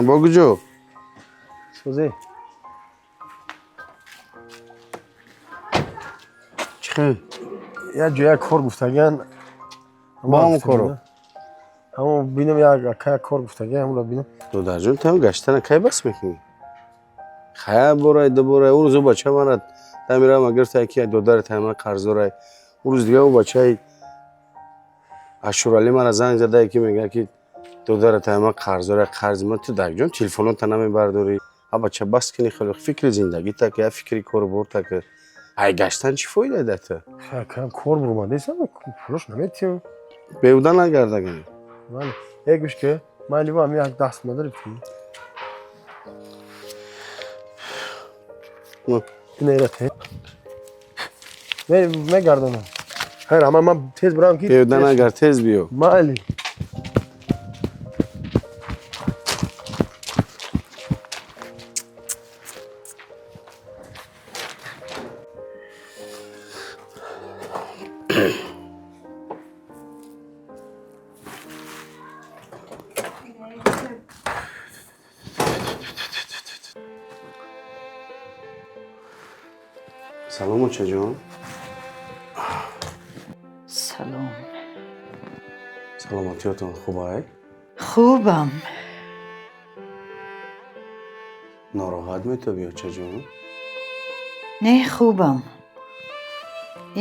Бо куҷо? Сӯзе. Чӣ хел? Як ҷо як кор гуфтагиан. Бо ҳамон коро? Ҳамон бинам, як ака як кор гуфтагиан, ҳамонро бинам. Додарҷон, ту ҳам гаштана кай бас мекунӣ? Хая борай, ду борай, ӯ рӯз ӯ бача мара дамирама гирифта, ки додари тайма қарздорай. Ӯ рӯз дига ӯ бачаи Ашуралӣ мара занг зада, ки мегӯяд, ки додари тайма қарздорай, қарзи ман. Ту дарҷон телефонота намебардорӣ. А бача, бас кунӣ, хеле фикри зиндагита ки, я фикри кору борта ки. Ай гаштан чӣ фоида да ту? Хай, акам, кор бурмадесам, пулош наметиҳам. Беҳуда нагардаган. Бале. Э, гӯш ки, ман ливо ҳами як даст надорӣ ту? Ина ира те. Мегардонам. Хайр, ама ман тез бурам ки. Беҳуда нагард, тез биё. Майли. Салом, очаҷон. Салом. Саломатиётон хубай? Хубам. Нороҳат метобӣ, очаҷон? Не, хубам.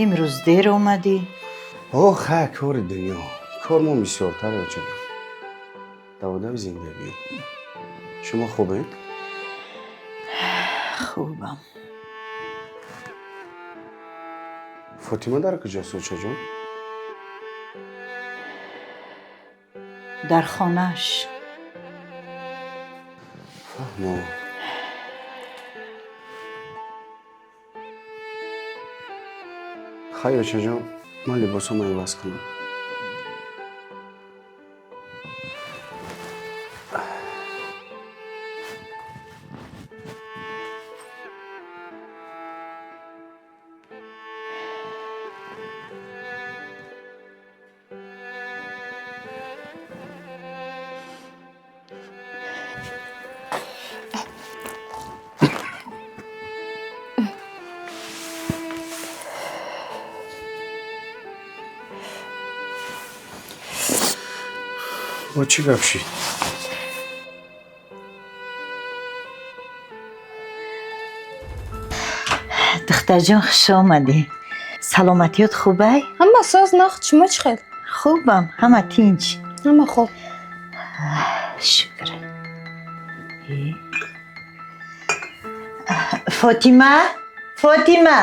Имрӯз дер омадӣ. О, хай, кори дунё, кор мо бисёртар, очаҷон, даводави зиндагӣ. Шумо хубед? Хубам. Фотима дар куҷост, очаҷон? Дар хонааш. Фаҳмо. Хай, очаҷон, ман либосамро иваз кунам. Бо чӣ гап шид? Духтарҷон, хуш омадӣ. Саломатиёт хубай? Ҳама соз, нағз, шумо чӣ хел? Хубам, ҳама тинч. Ҳама хуб. Шукр. Э. Фотима, Фотима,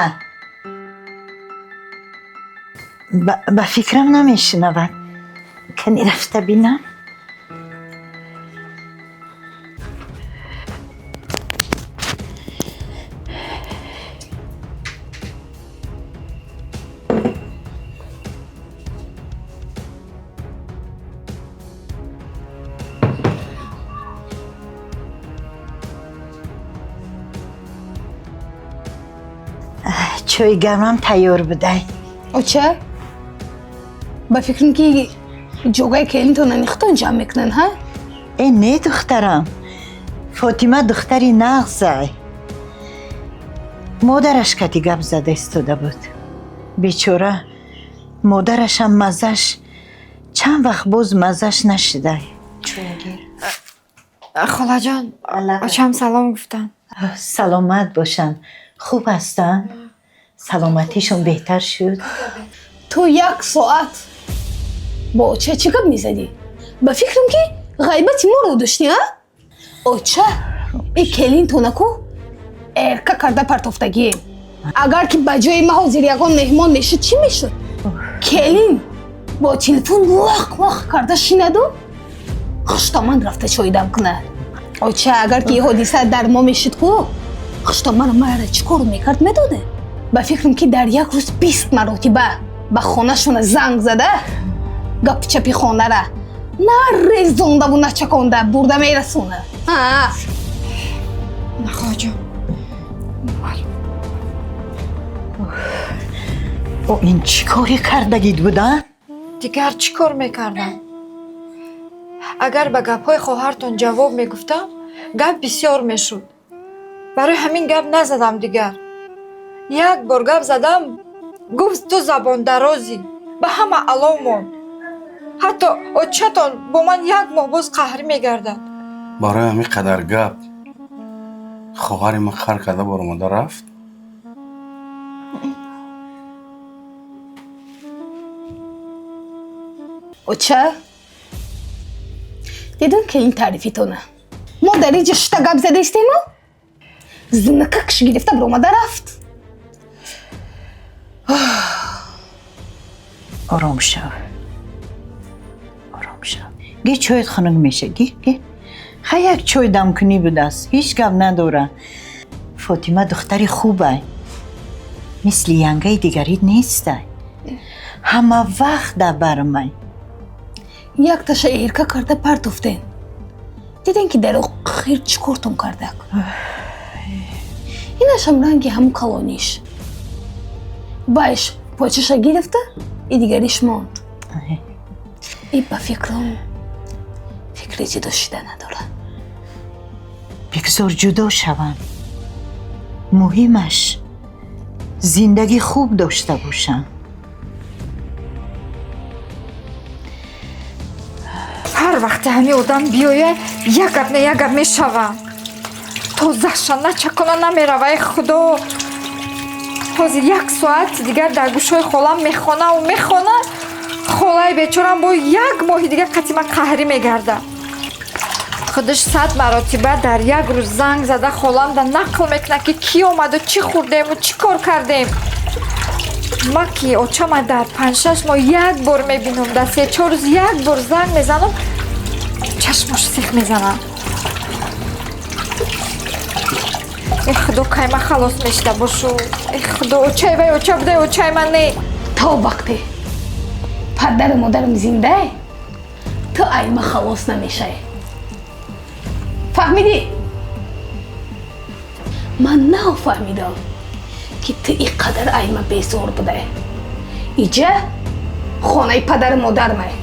ба фикрам намешунавад. Кани рафта бинам. Чойи гармам тайёр будай. Оча, ба фикрам, ки ҷогаи келинтона нихтон ҷамъ мекунанд, ҳа? Э, не, духтарам, Фотима духтари нағзай. Модараш кати гап зада истода буд. Бечора модарашам маззаш чанд вақт боз маззаш нашидай. Холаҷон, очам салом гуфтанд. Саломат бошанд. Хуб ҳастанд? Саломатишон беҳтар шуд? Ту як соат бо оча чӣ гап мезадӣ? Ба фикрам, ки ғайбати моро доштӣ, а? Оча, и келинтонаку эрка карда партофтагием. Агар ки ба ҷои ма ҳозир ягон меҳмон мешуд, чӣ мешуд? Келин бо телефон лақ лақ карда шинаду хуштоман рафта чойдам кунад. Оча, агар ки ҳодиса дар мо мешуд ку, хуштоман мара чӣ кор мекард, медоде? Ба фикрам, ки дар як рӯз 20 маротиба ба хонашона занг зада, гапчапи хонара На резондаву на чаконда бурда мерасона. На, хоҳарҷон. О, ин чӣ коре кардагид буда? Дигар чӣ кор мекардам? Агар ба гапҳои хоҳартон ҷавоб мегуфтам, гап бисёр мешуд. Барои ҳамин гап назадам дигар. Як бор гап задам, гуфт ту забондарозӣ, ба ҳама алов монд. Ҳатто очатон бо ман як моҳ боз қаҳрӣ мегардад. Барои ҳамин қадар гап хоҳари ман хар карда баромада рафт. Оча, дидам ки ин таърифитона. Мо дар инҷа шишта гап зада истему, зинакакш гирифта баромада рафт. Ором шав. Ором шав. Ги чойт хунук меша, ги, ги. Ха як чой дамкунӣ будааст, ҳеҷ гап надора. Фотима духтари хубай. Мисли янгаи дигарит нестай. Ҳама вақт дар бармай. Якташа эрка карда партофтен. Диден ки дар охир чӣ кортон кардак. Инашам ранги ҳамун калониш. Вайш почаша гирифта, и дигариш монд. И ба фикрам фикри ҷудо шида надорад. Бигзор ҷудо шаванд. Муҳимаш зиндагӣ хуб дошта бошанд. Ҳар вақте ҳамин одам биёяд, як гап не як гап мешавам. Тозаша начакона намерава, эй Худо. Ҳозир як соат дигар дар гӯшҳои холам мехонаву мехона. Холаи бечорам бо як моҳи дигар қатъи ман қаҳрӣ мегардад. Худаш 100 маротиба дар як рӯз занг зада холамда нақл мекунад, ки кӣ омаду чӣ хӯрдему чӣ кор кардем. Ма ки очама дар 5-6 моҳ як бор мебинам, дар 3-4 рӯз як бор занг мезанам, чашмош сих мезанам. Эй Худо, кай ман халос мешида бошу. Эй Худо, очаи вай оча буда, очаи ман не. То вақте падару модарам зиндае, ту ай ман халос намешавӣ. Фаҳмидӣ? Ман нафаҳмидам, ки ту ин қадар ай ман безор будае. Иҷа хонаи падару модармае.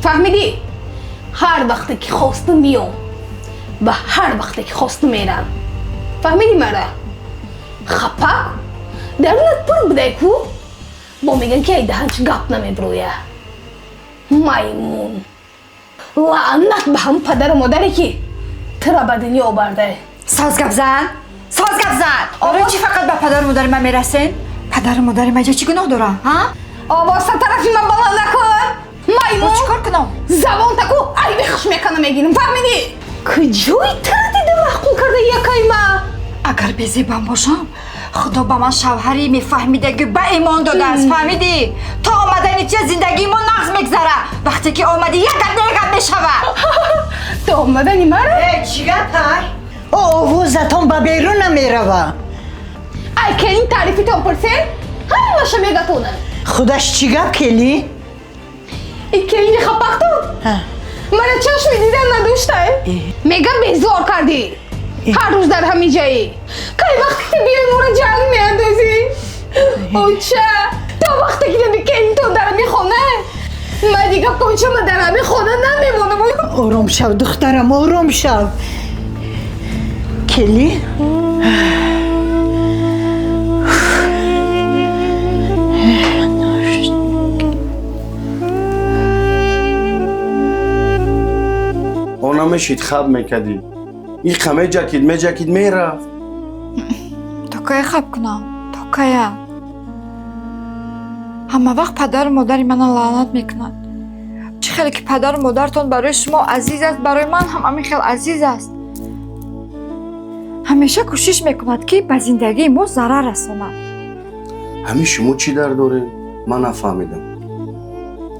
Фаҳмидӣ? Ҳар вақте ки хосту миём ва ҳар вақте ки хосту мерам. Фаҳмидӣ мара? Хапак дарунат пур будае ку? Бо мегӯянд ки ай даҳанч гап намебурӯя. Маймун. Лаънат ба ҳамун падару модаре ки тура ба дунё овардае. Соз гап зан, соз гап зан. Барои чӣ фақат ба падару модари ман мерасен? Падару модари ман чӣ гуноҳ дорам, ҳа? Овоза тарафи ман баланд накун. Маймун. Бо чӣ кор кунам? Забон таку айби хуш мекунам мегирам, фаҳмидӣ? Куҷои тура дида маъқул карда якай ма? Агар безебам бошам, Худо ба ман шавҳари мефаҳмидаги ба имон додааст, фаҳмидӣ? То омадани тия зиндагии мо нағз мегзара. Вақте ки омадӣ, як гап не як гап мешавад. То омадани мара? Э, чӣ гап ай? О, овозатон ба берун намерава. Ай, келин таърифитон пурсен, ҳамаша мегатонад. Худаш чӣ гап, келин? И келини хапактон? Мара чашми дидан надоштай? Мегам безор кардӣ. Ҳар рӯз дар ҳамин ҷоӣ. Кай вақте ки биёй моро ҷанг меандозӣ? Оча, то вақте ки наби келинтон дар ҳамин хона, ман дигар почама дар ҳамин хона намемонам. Ором шав, духтарам, ором шав. Келин? О намешид, хаб мекардӣ. Иқа меҷакид, меҷакид, мерафт. То кая хаб кунам? То кая? Ҳама вақт падару модари мана лаънат мекунанд. Чӣ хеле ки падару модартон барои шумо азиз аст, барои ман ҳам ҳамин хел азиз аст. Ҳамеша кӯшиш мекунад, ки ба зиндагии мо зарар расонад. Ҳамин шумо чӣ дар доред? Ман нафаҳмидам.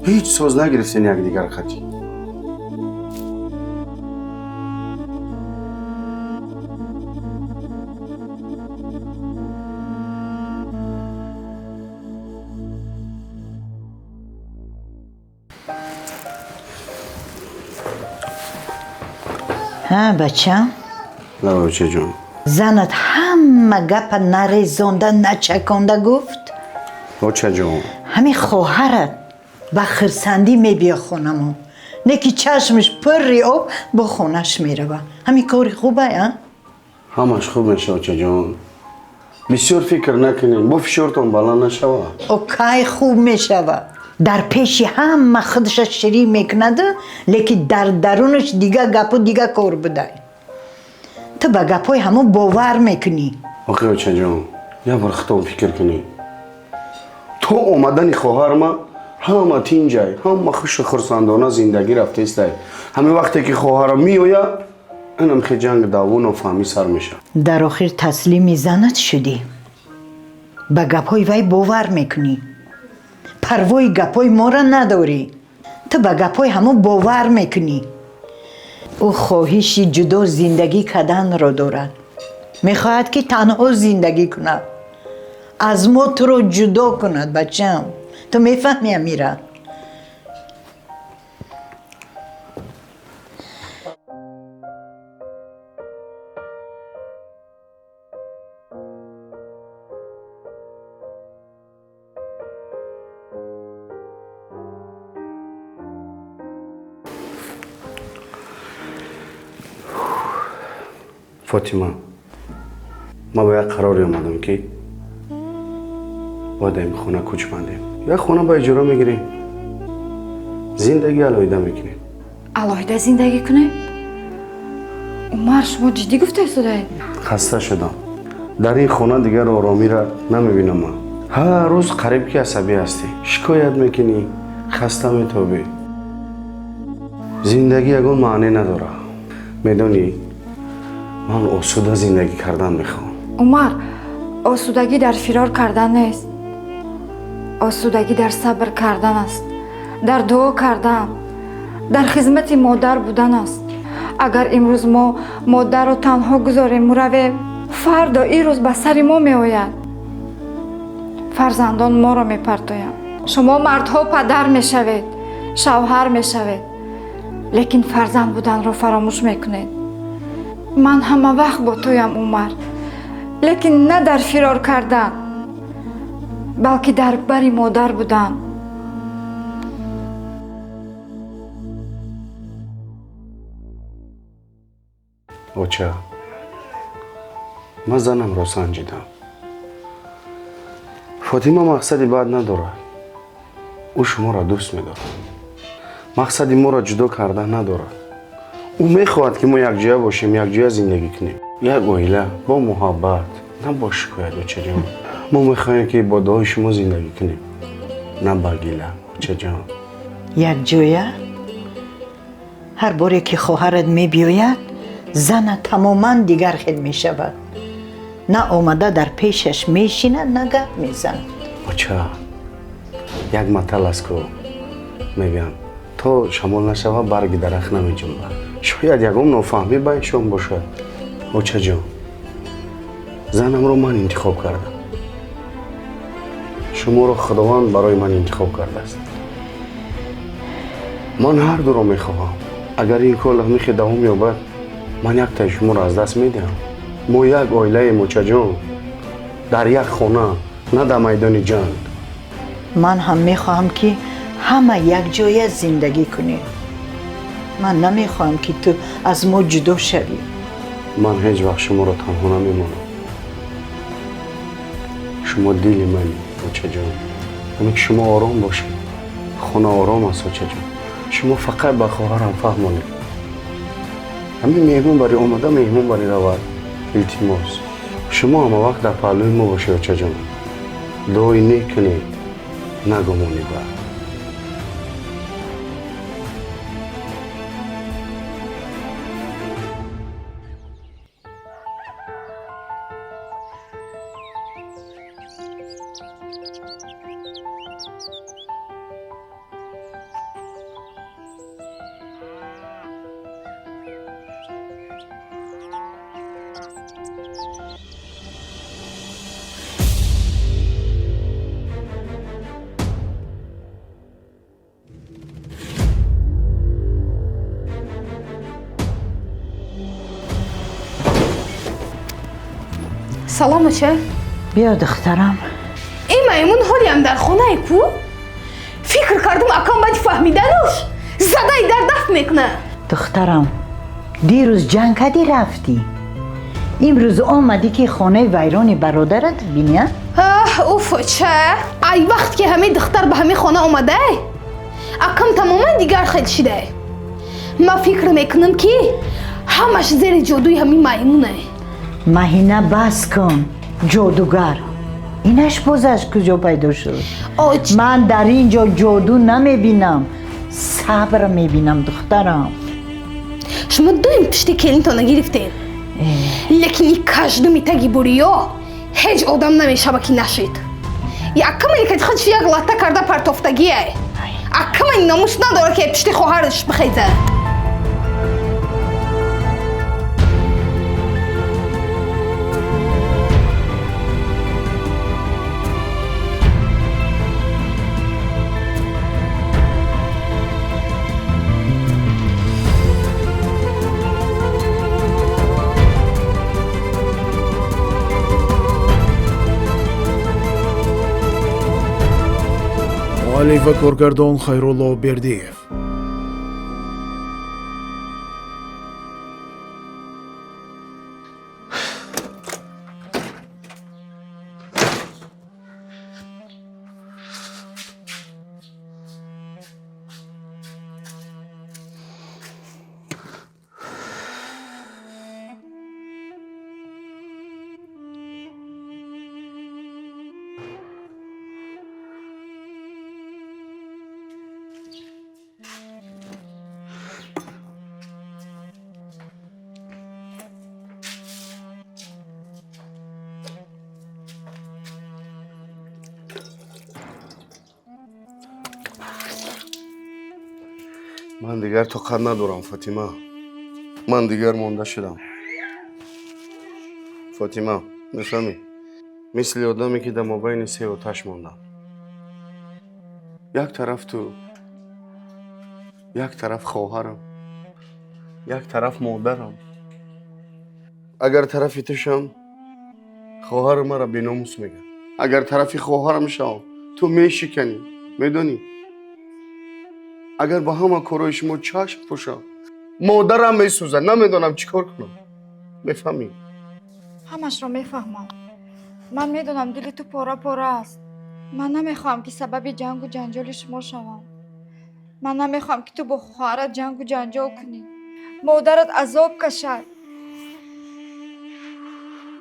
Ҳеҷ соз нагирифтен якдигар қатӣ. Ҳа, бачам. Очаҷон. Занат ҳама гапа нарезонда, начаконда гуфт. Очаҷон. Ҳамин хоҳарат ба хирсандӣ мебия хонамо, не ки чашмаш пурри об бо хонаш мерава. Ҳамин кори хубай, а? Ҳамаш хуб меша, очаҷон, бисёр фикр накунед, бо фишортон баланд нашава. О, кай хуб мешава? Дар пеши ҳама худаша ширин мекунаду, лекин дар дарунаш дига гапу дига кор будай. Ту ба гапҳои ҳамон бовар мекунӣ. Охи, очаҷон, як бор худтон фикр кунед: то омадани хоҳарма ҳама тинҷай, ҳама хушу хурсандона зиндагӣ рафтестай. Ҳамин вақте ки хоҳарам меояд, инам хе ҷанг, даъво, нофаҳмӣ сар мешавад. Дар охир таслими занат шудӣ, ба гапҳои вай бовар мекунӣ, парвои гапҳои моро надорӣ. Ту ба гапҳои ҳамон бовар мекунӣ. Ӯ хоҳиши ҷудо зиндагӣ карданро дорад, мехоҳад, ки танҳо зиндагӣ кунад, аз мо туро ҷудо кунад. Бачам, ту мефаҳмӣ амира? Фотима, ман ба як қароре омадам, ки бояд ин хона кӯч бандем. Як хона ба иҷора мегирем, зиндагӣ алоҳида мекунем. Алоҳида зиндагӣ кунем? Умар, шумо ҷиддӣ гуфта истодаед? Хаста шудам. Дар ин хона дигар оромиро намебинам. Ман ҳар рӯз қариб ки асабӣ ҳастӣ, шикоят мекунӣ, хаста метобӣ. Зиндагӣ ягон маъне надорад. Медонӣ, ман осуда зиндагӣ кардан мехоҳам. Умар, осудагӣ дар фирор кардан нест. Осудагӣ дар сабр кардан аст, дар дуо кардан, дар хизмати модар будан аст. Агар имрӯз мо модарро танҳо гузорему равем, фардо ин рӯз ба сари мо меояд. Фарзандон моро мепартоянд. Шумо мардҳо падар мешавед, шавҳар мешавед, лекин фарзанд буданро фаромӯш мекунед. Ман ҳама вақт бо туям, Умар, лекин на дар фирор кардан, балки дар бари модар будан. Оча, ман занамро санҷидам. Фотима мақсади бад надорад, ӯ шуморо дӯст медорад, мақсади моро ҷудо кардан надорад. Ӯ мехоҳад, ки мо якҷоя бошем, якҷоя зиндагӣ кунем, як оила бо муҳаббат, на бо шикоят. Очаҷон, мо мехоҳем, ки бо дуои шумо зиндагӣ кунем, на ба гила, очаҷон. Якҷоя? Ҳар боре ки хоҳарат мебиёяд, зана тамоман дигар хел мешавад. На омада дар пешаш мешинад, на гап мезанад. Оча, як матал аст ку, мегӯям, то шамол нашава, барги дарахт намеҷунбад. Шояд ягон нофаҳмӣ байншон бошад. Очаҷон, занамро ман интихоб кардам, шуморо Худованд барои ман интихоб кардааст. Ман ҳар дуро мехоҳам. Агар ин кор ҳамихе давом ёбад, ман яктаи шуморо аз даст медиҳам. Мо як оилаем, очаҷон, дар як хона, на дар майдони ҷанг. Ман ҳам мехоҳам, ки ҳама якҷоя зиндагӣ кунем. Ман намехоҳам, ки ту аз мо ҷудо шавӣ. Ман ҳеҷ вақт шуморо танҳо намемонам. Шумо дили мани, очаҷон. Ҳамин ки шумо ором бошед, хона ором аст, очаҷон. Шумо фақат ба хоҳарам фаҳмонед. Ҳамин меҳмон бари омада, меҳмон бари равад. Илтимос, шумо ҳама вақт дар паҳлӯи мо бошед, очаҷон. Дуои нек кунед, нагумонӣ бад. Салом оча. Биё, духтарам. Ин маймун ҳолиам дар хонае ку? Фикр кардам, акам баъди фаҳмидануш задаи дар дафт мекунад. Духтарам, дирӯз ҷанг кардӣ, рафтӣ, имрӯз омадӣ, ки хонаи вайрони бародарат бинӣ, а? Уф, оча, ай вақт ки ҳамаи духтар ба ҳамаи хона омадай, акам тамоман дигар хел шидай. Ман фикр мекунам, ки ҳамаш зери ҷодуи ҳамин маймунае. Маҳина, бас кун. Ҷодугар инаш боз аз куҷо пайдо шуд? Ман дар ин ҷо ҷоду намебинам, сабр мебинам, духтарам. Шумо дуюм пишти келинтона гирифтем, лекин и каждуми таги буриё ҳеҷ одам намешава, ки нашид. Якамани ки худш як латта карда партофтагие, акамани номус надора, ки пишти хоҳараш бихеза. Муаллиф ва коргардон Хайрулло Бердиев. Ман дигар тоқат надорам, Фотима. Ман дигар монда шудам, Фотима, мефаҳмӣ? Мисли одаме, ки дар мобайни се оташ мондам. Як тараф ту, як тараф хоҳарам, як тараф модарам. Агар тарафи ту шам, хоҳарам маро беномус мегӯяд. Агар тарафи хоҳарам шавам, ту мешиканӣ, медонӣ? Агар ба ҳама корҳои шумо чашм пӯшам, модарам месӯзад. Намедонам чӣ кор кунам, мефаҳмӣ? Ҳамашро мефаҳмам. Ман медонам, дили ту пора пора аст. Ман намехоҳам, ки сабаби ҷангу ҷанҷоли шумо шавам. Ман намехоҳам, ки ту бо хоҳарат ҷангу ҷанҷол кунӣ, модарат азоб кашад.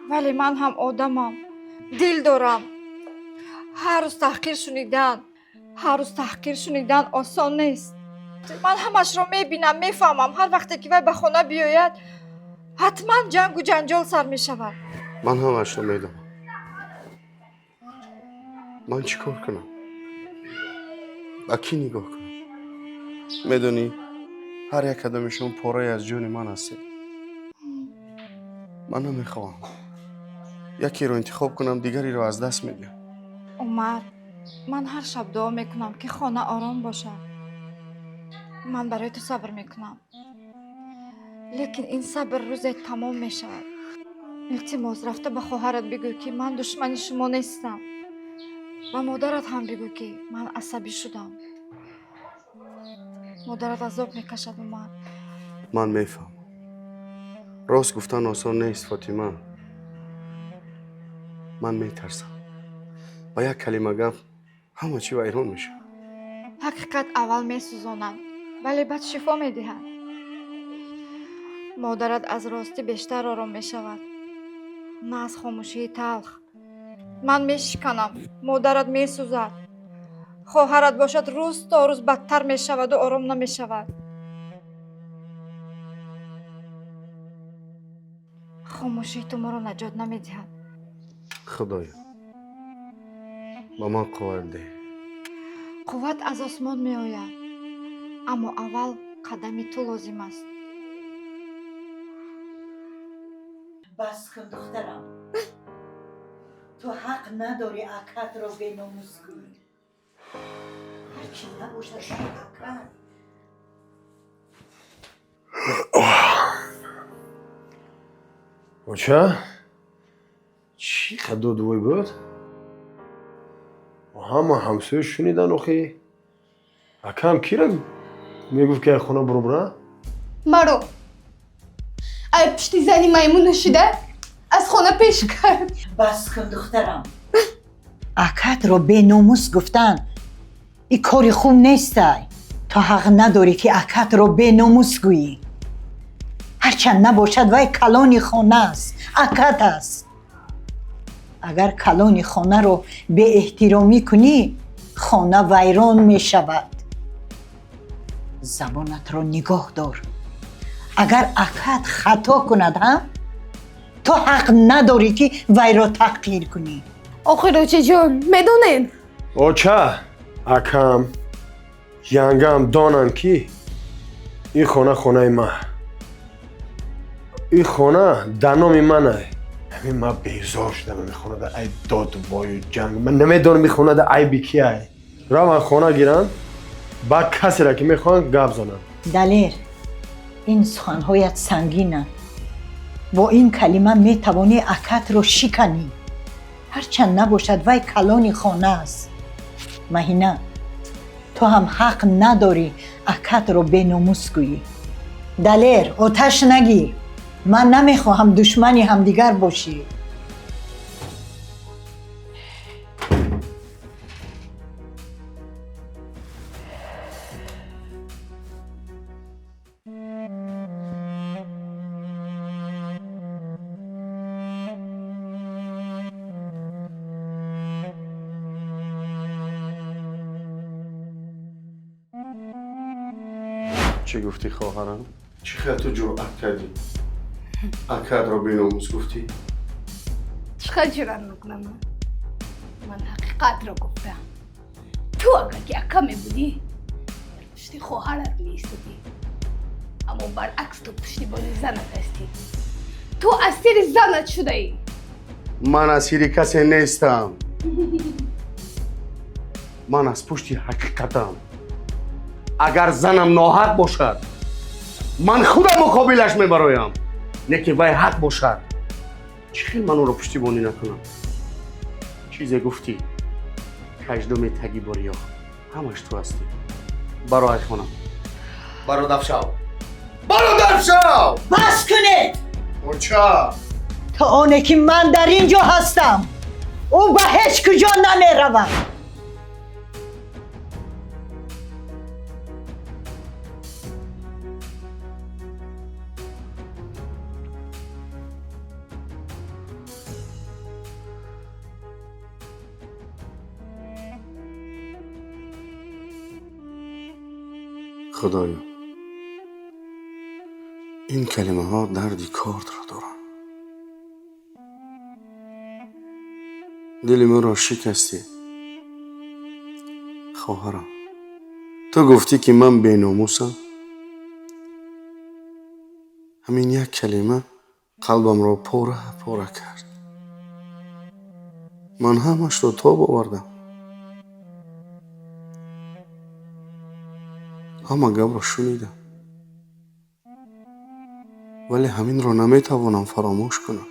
Вале ман ҳам одамам, дил дорам. Ҳар рӯз таҳқир шунидан, ҳар рӯз таҳқир шунидан осон нест. Ман ҳамашро мебинам, мефаҳмам. Ҳар вақте ки вай ба хона биёяд, ҳатман ҷангу ҷанҷол сар мешавад. Ман ҳамашро медонам. Ман чӣ кор кунам? Ба кӣ нигоҳ кунам? Медонӣ, ҳар як кадоми шумо порае аз ҷони ман ҳастед. Ман намехоҳам якеро интихоб кунам, дигареро аз даст медиҳам. Умар, ман ҳар шаб дуо мекунам, ки хона ором бошад. Ман барои ту сабр мекунам, лекин ин сабр рӯзе тамом мешавад. Илтимос, рафта ба хоҳарат бигӯ, ки ман душмани шумо нестам. Ба модарат ҳам бигӯ, ки ман асабӣ шудам. Модарат азоб мекашад, Умар. Ман мефаҳмам, рост гуфтан осон нест, Фотима. Ман метарсам, ба як калима гап ҳама чӣ вайрон мешавад. Ҳақиқат аввал месӯзонад, вале баъд шифо медиҳад. Модарат аз ростӣ бештар ором мешавад, на аз хомӯшии талх. Ман мешиканам, модарат месӯзад. Хоҳарат бошад, рӯз то рӯз бадтар мешаваду ором намешавад. Хомӯшии ту моро наҷот намедиҳад. Худоё, ба ман қувват деҳ. Қувват аз осмон меояд, аммо аввал қадами ту лозим аст. Бас кун, духтарам. Ту ҳақ надорӣ акатро беномус кунӣ. Ҳарчи набошад, акат. Оча, Чӣ қадодвой буд? Ҳама ҳамсоя шунидан охи. Акам кира мегуфт ки ай хона буробра? Маро. Ай пушти зани маймун шуда аз хона пеш кард. Бас кун, духтарам. Акатро беномус гуфтан и кори хуб нестай. То ҳақ надорӣ ки акатро беномус гӯӣ. Ҳарчанд набошад, вай калони хона аст, акат аст. Агар калони хонаро беэҳтиромӣ кунӣ, хона вайрон мешавад. Забонатро нигоҳ дор. Агар акат хато кунад ҳам, ту ҳақ надорӣ ки вайро таҳқир кунӣ. Охир, очаҷон, медонед? Оча, акам, янгам донанд ки ин хона хонаи ман. Ин хона дар номи манай. Ҳамин ман безор шудам ин хонада ай додвою ҷанг. Ман намедонам ин хонада айби ки ай. Раван хона гиранд, баъд касеро ки мехоҳанд гап зананд. Далер, ин суханҳоят сангинанд. Бо ин калима метавонӣ акатро шиканӣ. Ҳарчанд набошад, вай калони хона аст. Маҳина, ту ҳам ҳақ надорӣ акатро беномус гӯӣ. Далер, оташ нагир. Ман намехоҳам душмани ҳамдигар бошӣ. Чӣ гуфтӣ, хоҳарам? Чӣ хел ту ҷуръат кардӣ? Акадро беномус гуфтӣ? Чӣ хел ҷуръат мекунам ман? Ман ҳақиқатро гуфтам. Ту агар ки ака мебудӣ, дар пушти хоҳарат меистодӣ. Аммо баръакс ту пуштибони занат ҳастӣ. Ту асири занат шудаӣ. Ман асири касе нестам. Ман аз пушти ҳақиқатам. Агар занам ноҳақ бошад, ман худам муқобилаш мебароям. Не ки вай ҳақ бошад. Чӣ хел ман ӯро пуштибонӣ накунам? Чизе гуфтӣ, каждуми таги бориё. Ҳамаш ту ҳастӣ. Баро ай хонам. Баро дафшав. Баро дафшав! Бас кунед! Оча! То оне ки ман дар ин ҷо ҳастам, ӯ ба ҳеҷ куҷо намеравад. Худоё, ин калимаҳо дарди кордро доранд. Дили маро шикастӣ, хоҳарам. Ту гуфтӣ ки ман беномусам. Ҳамин як калима қалбамро пора пора кард. Ман ҳамашро тоб овардам. Ҳама гапро шунидам, вале ҳаминро наметавонам фаромӯш кунам.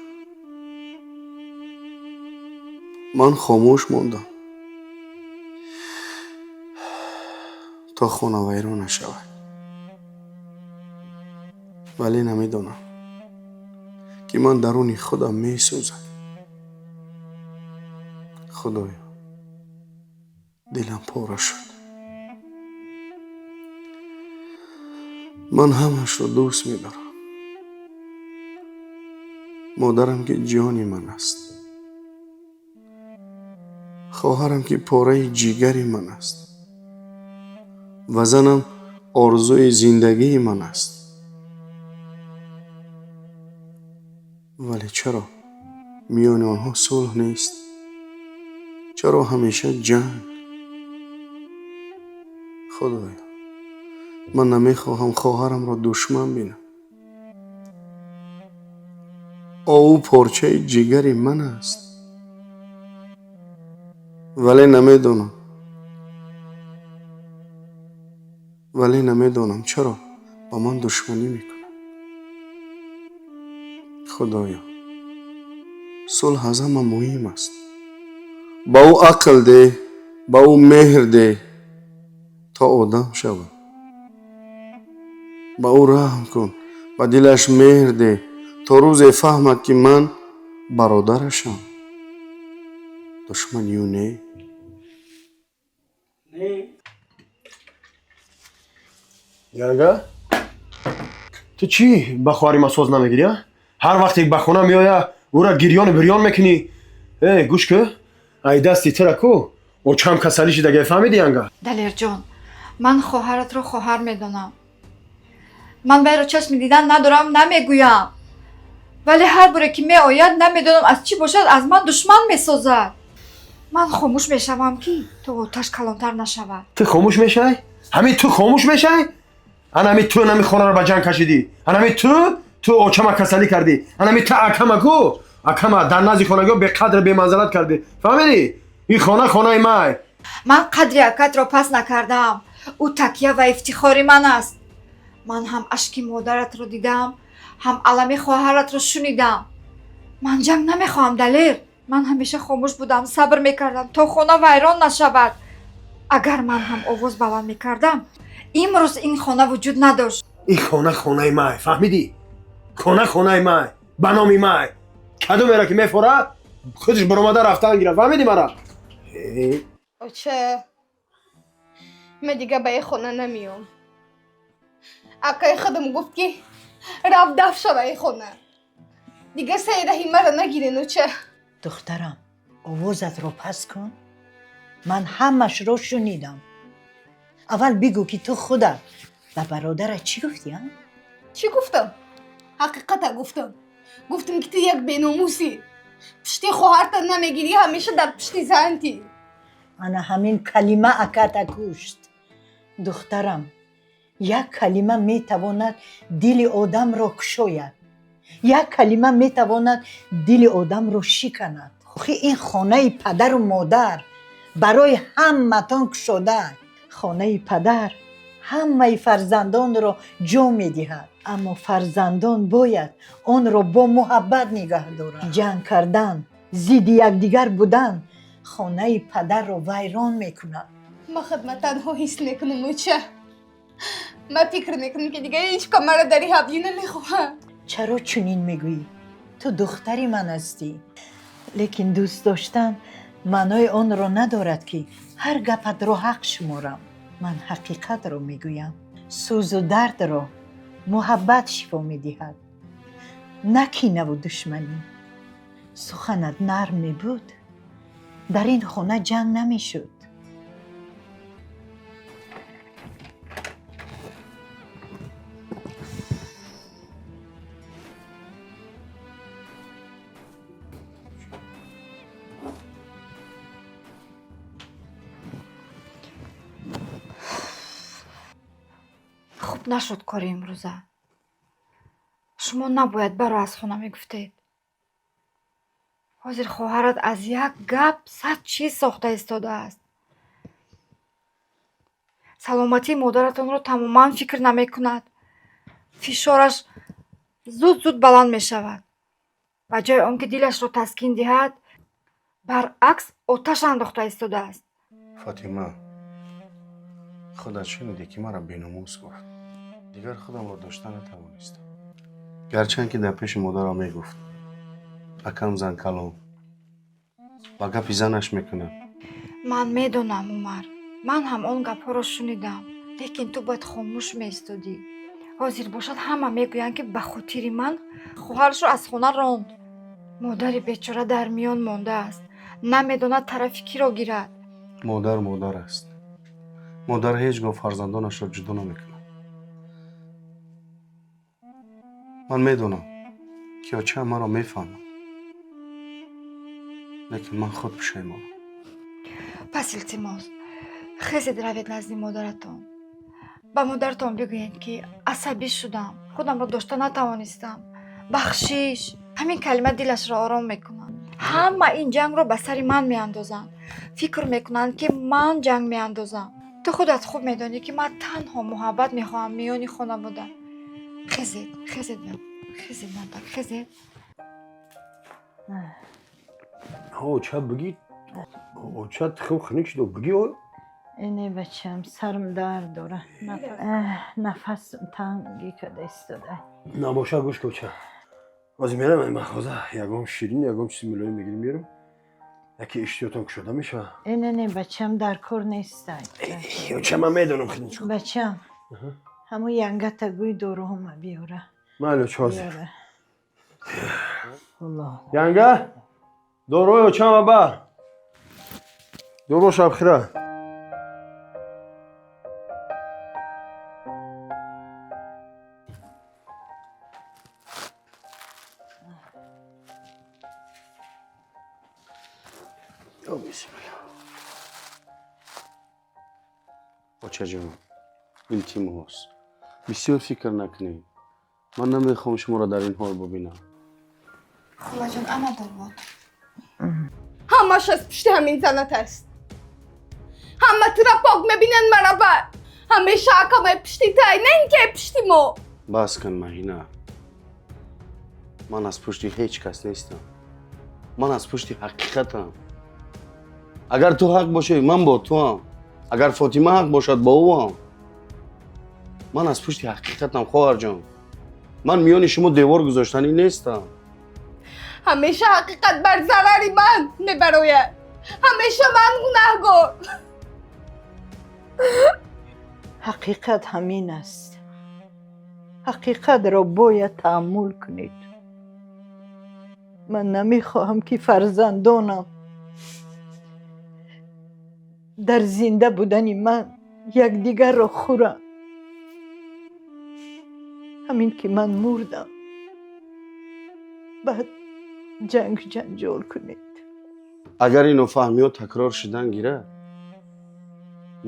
Ман хомӯш мондам то хона вайрон нашавад, вале намедонам ки ман даруни худам месӯзам. Худоё, дилам пора шуд. Ман ҳамашро дӯст медорам. Модарам ки ҷони ман аст, хоҳарам ки пораи ҷигари ман аст ва занам орзуи зиндагии ман аст. Вале чаро миёни онҳо сулҳ нест? Чаро ҳамеша ҷанг? Худоё, ман намехоҳам хоҳарамро душман бинам. Ӯ порчаи ҷигари ман аст, вале намедонам чаро ба ман душманӣ мекунад. Худоё, Сулҳ аз ҳама муҳим аст. Ба ӯ ақл деҳ, ба ӯ меҳр деҳ, то одам шавад. Ба ӯ раҳм кун, ба дилаш меҳр деҳ, то рӯзе фаҳмад, ки ман бародарашам, душмани ӯ не. Янга, ту чӣ ба хоҳари ма соз намегирӣ? Ҳар вақте ба хона меоя, ӯра гирёну бирён мекунӣ. Э, гӯш кӯ, ай дасти тура ку очам касалӣ шидаге, фаҳмидӣ, Янга? Далерҷон, ман хоҳаратро хоҳар медонам. Ман вайро чашми дидан надорам, намегӯям, вале ҳар боре ки меояд, намедонам аз чӣ бошад, аз ман душман месозад. Ман хомӯш мешавам, ки то оташ калонтар нашавад. Ту хомӯш мешавӣ? Ҳамин ту хомӯш мешавӣ? Анами ту нами хонаро ба ҷанг кашидӣ, анами ту очама касалӣ кардӣ, анами ту акама ку акама дар назди хонагиҳо беқадр, беманзалат кардӣ, фаҳмидӣ? Ин хона хонаи май. Ман қадри акатро пас накардам. Ӯ такя ва ифтихори ман аст. Ман ҳам ашки модаратро дидам, ҳам алами хоҳаратро шунидам. Ман ҷанг намехоҳам, Далер. Ман ҳамеша хомӯш будам, сабр мекардам, то хона вайрон нашавад. Агар ман ҳам овоз баланд мекардам, имрӯз ин хона вуҷуд надошт. Ин хона хонаи май, фаҳмидӣ? Хона хонаи май, ба номи май. Кадомеро ки мефора, худаш баромада рафтан гира, фаҳмидӣ мара? Оча, ман дига ба ин хона намеём. Акаи худам гуфт, ки рафт даф шава ин хона. Дига саи раҳи маро нагирен, оча. Духтарам, овозатро паст кун. Ман ҳамашро шунидам. Аввал бигӯ, ки ту худат ба бародарат чӣ гуфтӣ, а? Чӣ гуфтам? Ҳақиқата гуфтам. Гуфтам, ки ту як беномусӣ, пушти хоҳарта намегирӣ, ҳамеша дар пушти зантӣ. Ана ҳамин калима аката кушт. Духтарам, як калима метавонад дили одамро кушояд, як калима метавонад дили одамро шиканад. Охи, ин хонаи падару модар барои ҳаматон кушода. Хонаи падар ҳамаи фарзандонро ҷо медиҳад, аммо фарзандон бояд онро бо муҳаббат нигаҳ доранд. Ҷанг кардан, зидди якдигар будан хонаи падарро вайрон мекунад. Ман худма танҳо ҳис мекунам, оча. Ман фикр мекунам, ки дига ҳеҷ кас маро дар ин ҳавлӣ намехоҳад. Чаро чунин мегӯӣ? Ту духтари ман ҳастӣ. Лекин дӯст доштан маънои онро надорад, ки ҳар гапатро ҳақ шуморам. Ман ҳақиқатро мегӯям. Сӯзу дардро муҳаббат шифо медиҳад, на кинаву душманӣ. Суханат нарм мебуд, дар ин хона ҷанг намешуд. Хуб нашуд кори имрӯза. Шумо набояд баро аз хона мегуфтед. Ҳозир хоҳарат аз як гап 100 чиз сохта истодааст. Саломатии модаратонро тамоман фикр намекунад. Фишораш зуд зуд баланд мешавад. Ба ҷои он ки дилашро таскин диҳад, баръакс оташ андохта истодааст. Фотима, худат шунидӣ, ки маро беномус гуфт. Дигар худамро дошта натавонистам. Гарчанд ки дар пеши модарам мегуфт, акам зан калон, ба гапи занаш мекунад. Ман медонам, Умар, ман ҳам он гапҳоро шунидам, лекин ту бояд хомӯш меистодӣ. Ҳозир бошад, ҳама мегӯянд, ки ба хотири ман хоҳарашро аз хона ронд. Модари бечора дар миён мондааст, намедонад тарафи киро гирад. Модар модар аст. Модар ҳеҷ гоҳ фарзандонашро ҷудо намекунад. Ман медонам, ки очаам маро мефаҳмад, лекин ман худ пушаймонам. Пас илтимос, хезед, равед назди модаратон. Ба модаратон бигӯед, ки асабӣ шудам, худамро дошта натавонистам, бахшиш. Ҳамин калима дилашро ором мекунад. Ҳама ин ҷангро ба сари ман меандозанд, фикр мекунанд, ки ман ҷанг меандозам. Ту худат хуб медонӣ, ки ман танҳо муҳаббат мехоҳам миёни хонавода. Хезед, хезед, хезед, модар, хезед. Оча бигӣ, оча хуб хунук шуд, бигӣ. Не, бачам, сарм дард дора, нафасам тангӣ када истода. Набоша, гӯш ка, оча, ҳозир мерам ай мағоза, ягон ширин, ягон чизи мулоим мегирим, меёрам, яке иштиётон кушода мешавад. Не, не, бачам, дар кор нестай. Оча, ман медонам худим чӣ. Бачам, ҳамун янгата гӯй доруҳома биёра. Майли, оча, ҳозир. Биёра. Аллоҳ. Янга, дорои очама ба доро шабхира. Ё бисмилла. Очаҷон, илтимос, бисёр фикр накунед. Ман намехоҳам шуморо дар ин ҳол бубинам. Холаҷон, ана дорвод. Ҳамаш аз пушти ҳамин занат аст. Ҳама тура пок мебинанд, мара бад. Ҳамеша акамай пушти тай, на ин ки пушти мо. Бас кун, Маҳина. Ман аз пушти ҳеҷ кас нестам. Ман аз пушти ҳақиқатам. Агар ту ҳақ бошӣ, ман бо туам. Агар Фотима ҳақ бошад, бо ӯам. Ман аз пушти ҳақиқатам, хоҳарҷон. Ман миёни шумо девор гузоштанӣ нестам. Ҳамеша ҳақиқат бар зарари ман мебарояд. Ҳамеша ман гунаҳгор. Ҳақиқат ҳамин аст. Ҳақиқатро бояд таҳаммул кунед. Ман намехоҳам, ки фарзандонам дар зинда будани ман якдигарро хӯранд. Ҳамин ки ман мурдам, баъд ҷанг ҷанҷол кунед. Агар ин нофаҳмиҳо такрор шудан гирад,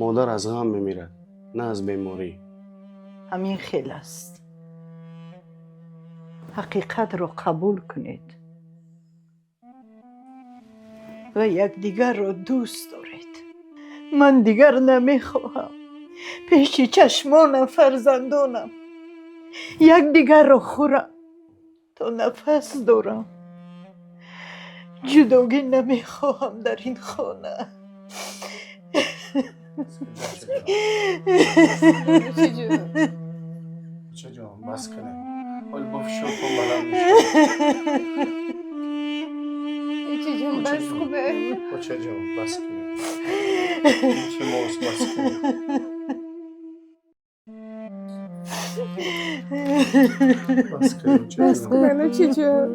модар аз ғам мемирад, на аз беморӣ. Ҳамин хел аст. Ҳақиқатро қабул кунед ва якдигарро дӯст доред. Ман дигар намехоҳам пеши чашмонам фарзандонам якдигарро хӯрам. То нафас дорам, ҷудогӣ намехоҳам дар ин хона. Очаҷон, бас кунед. Ҳол бо фишортон баланд мешавад. Очаҷон, бас кунед. Очаҷон, бас кунед. Илтимос, бас кунед. Бас кунед, Бас очаҷон. кунед, очаҷон.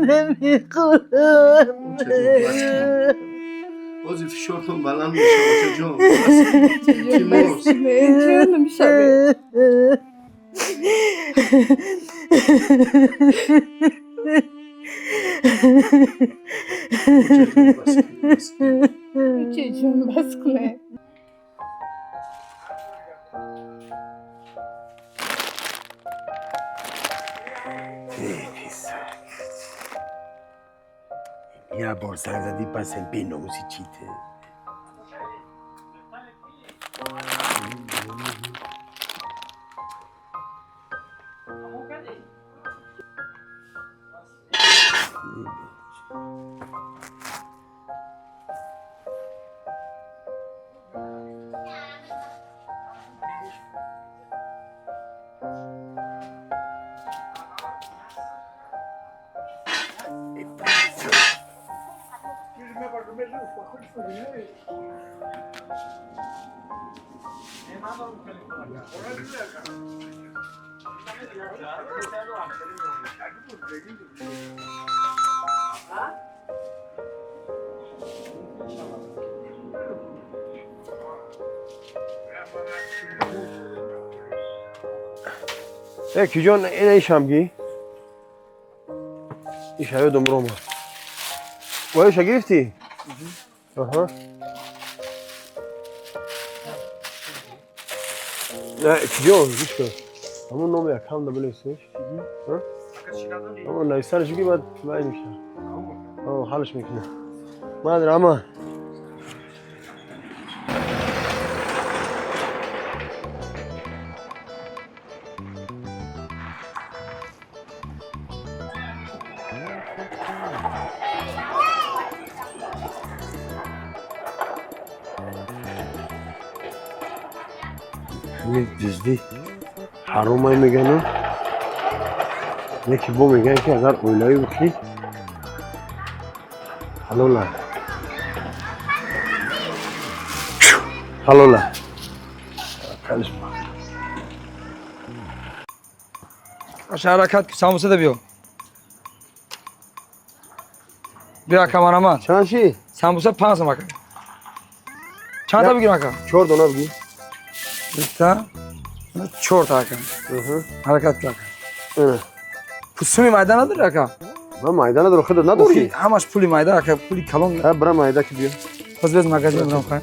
Намехоҳам. Очаҷон, бас кунед. Ҳозир фишортон баланд мешавад, очаҷон. Бас кунед. Илтимос. Ҷонам шавед. Очаҷон, бас кунед, бас кунед. Очаҷон, бас кунед. Я бор занг задӣ, пасен беномуси чите. Э, киҷон, ина ишам гӣ, иш ҳаёдум рома воиша гирифтӣ. Аҳа. Не, киҷон, гӯш кун, ҳамон номи якам да бинависеш, ҳамон нависанаш бигӣ, баъд майн меша, ҳалш мекунам ман рама. Ҳамин диздӣ ҳаромай мегану, яке бо мегӯянд, ки агар оилавӣ бихӣ, ҳалола, ҳалола. Ҳаракат ки, самбуса да биё. Биё, ака, марамат. Чанд ши? Самбуса 5 сом, ака. Чанд та бигирам, ака? Чор дона бигир. Бита, чорта, ака. Ҳаракат ки, ака. Суми майда надори, ака? Ман майда надорам, худат надорӣ? Ҳамаш пули майда, ака, пули калон. Бира, майда ки, биё. Боз без магазин бирам, хай.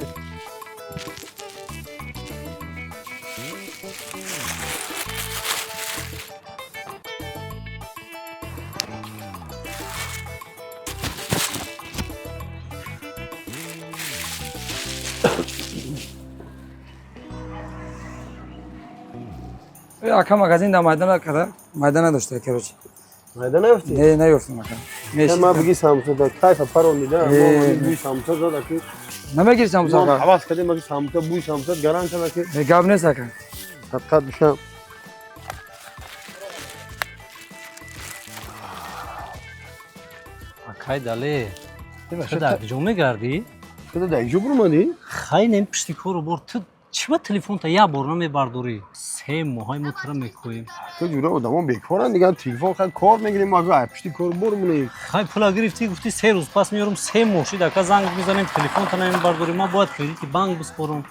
Ака, магазин да майда накарда, майда надошта, короче. Майда наёфтӣ? Не, наёфтам, ака. Ма биги, самбуса да кайфа паронида, бӯи самбуса зада ки. Намегири самбуса, ака? Ҳавас кардем, маги самбуса, бӯи самбуса гаран када ки. Гап нест, ака. Садқат бишам. Акай Дале, ту дар куҷо мегардӣ? Ту дар куҷо бурмадӣ? Хай, нем, пишти кору бор. Ту чӣ ба телефонта як бор намебардорӣ? 3 моҳҳои мо тура мекӯем. Ту ҷура одамо бекоранд дигар, телефон хай кор мегирем, мо ай пишти кор бор монем. Хай, пула гирифтӣ, гуфтӣ 3 рӯз пас меёрам, 3 моҳ шид, ака, занг мезанем, телефонта намебардорӣ. Ман бояд кредити банк биспорам.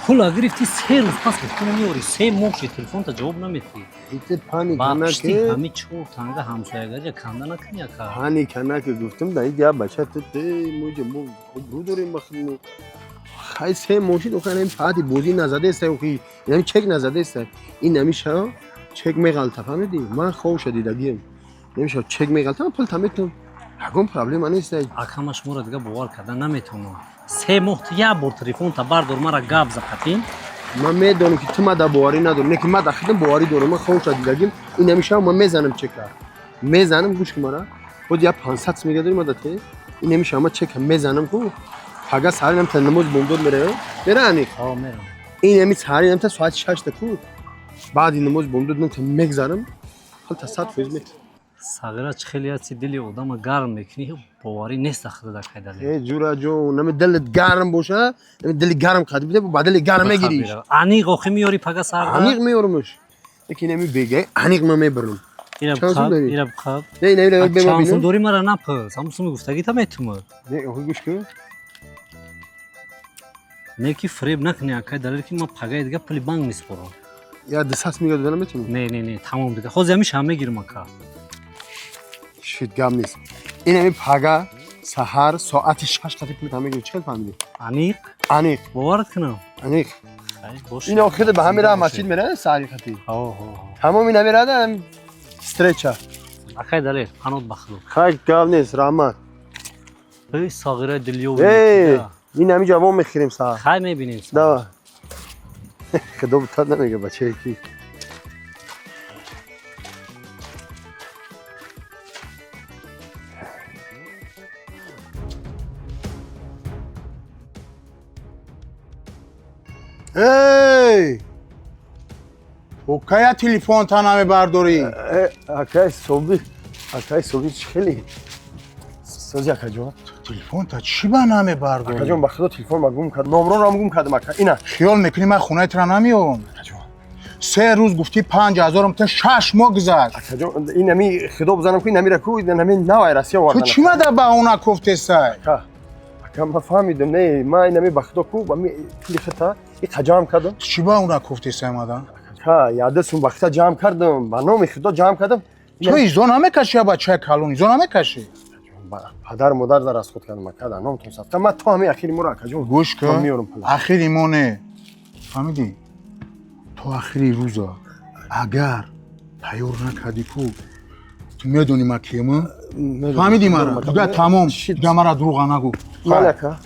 Пула гирифтӣ, 3 рӯз пас гуфтӣ намеёрӣ, 3 моҳ шид, телефонта ҷавоб наметиҳӣ. Ите паника Ба пишти наки. ҳами чор танга ҳамсоягария канда накунӣ, ака. Паника наки, гуфтам, да я бача ту моҷа мо обрӯ дорем ба худмо. Хай, 3 моҳ шид, охир ҳамин паҳати бозӣ назадаеста, охи инами чек назадаеста. Ин намиша чек меғалта, фаҳмидӣ? Ман хобша дидагием. Намиша чек меғалта, ман пул таметам. Ягон проблема нест. Ака, ман шуморо дига бовар карда наметавонам. 3 моҳ ту як бор телефонта бардор, мара гап запатин. Ман медонам, ки ту мада боварӣ надорӣ, не ки ман дар худам боварӣ дорам, ман хобша дидагим. Ин намиша ман мезанам чека. Мезанам, гӯш кун мара. Боз як 500 сум мега дорӣ мада те? Ин намиша ман чека мезанам ку. Пага саҳари намта намози бомдод меравем. Мера аниқ. Ҳо, мерам. Ин ҳами саҳари намта соати 6-та ку. Баъди намози бомдод намта мегзарам. Ҳалта 100% метам. Сағира, чӣ хеле ҳасти, дили одама гарм мекунӣ, боварӣ нест ахида дар кайдале. Э, ҷура ҷон, нами дилат гарм боша, нами дили гарм қадр биде, ба дили гарм мегириш. Аниқ охи меёрӣ пага сарда? Аниқ меёрмш. Яки нами бегай, аниқ ман мебарам. Ира Чанд сум бқаб, дорӣ? ира бқаб. Не, не, не, бема Чанд сум бинам. дорӣ, мара напурс. Ҳамун суми гуфтагита метумад. Не, охи гӯш кун. Не ки фиреб накунӣ, акай Далел, ки ман пагаи дига пули банк меспорам. Я 200 мега дода наметавонам. Не, не, не, тамом дига. Ҳозир ҳамиша мегирам, ака. Шит, гап нест. Ин ҳами пага саҳар соати 6 қати пул та мегирӣ. Чӣ хел фаҳмидӣ? Аниқ? Аниқ. Боварат кунам? Аниқ. Хай, бош. Ин охир ба ҳами раҳ масҷид меравад саҳари қати. Ҳо, ҳо, ҳо. Тамом ин ҳами рада встреча. Акай Далел, панот ба худо. Хай, гап нест, раҳмат. Эй, сағираи дилёв. Эй, ин ҳами ҷавон мехӯрем саҳар. Хай, мебинем. Давай. Худо бутад намега бачае ки. Эй! То кая телефонта намебардорӣ? Акай Соби, акай Соби, чӣ хеле? Сози, акаҷон. Телефонта чӣ ба намебардорӣ? Акаҷон, ба худо, телефон ма гум кард, номронам гум кардам, ака, ина. Хиёл мекунӣ ман хонаи тура намеёвам? 3 рӯз гуфтӣ 5000-ам та, 6 моҳ гузашт. Акаҷон, ин ҳами худо бизанам ку, ин ҳамира ку, ин ҳами навай Россия Ту овардан. чӣ мада баҳона кофтесай? Ака, ака, ман фаҳмидам, не, ман ин ҳами ба худо ку, ами пули хита и ҷамъ кардам. Ту чӣ баҳона кофтесай мада? Ака, яда сум ба хита ҷамъ кардам, ба номи худо ҷамъ кардам. Ту изо намекашӣ, я бачаи калон изо намекашӣ? Падар модар дар расход кардам, ака, дар номтон садқа. Ман то ҳами ахири моро, акаҷон, гӯш то кун. меёрам пула. Ахири мо не, фаҳмидӣ? То ахири рӯза агар тайёр накардӣ ку, ту медонӣ ман киема, фаҳмидӣ мара? Дига тамом, дига мара дурӯға нагӯ. Ман, ака.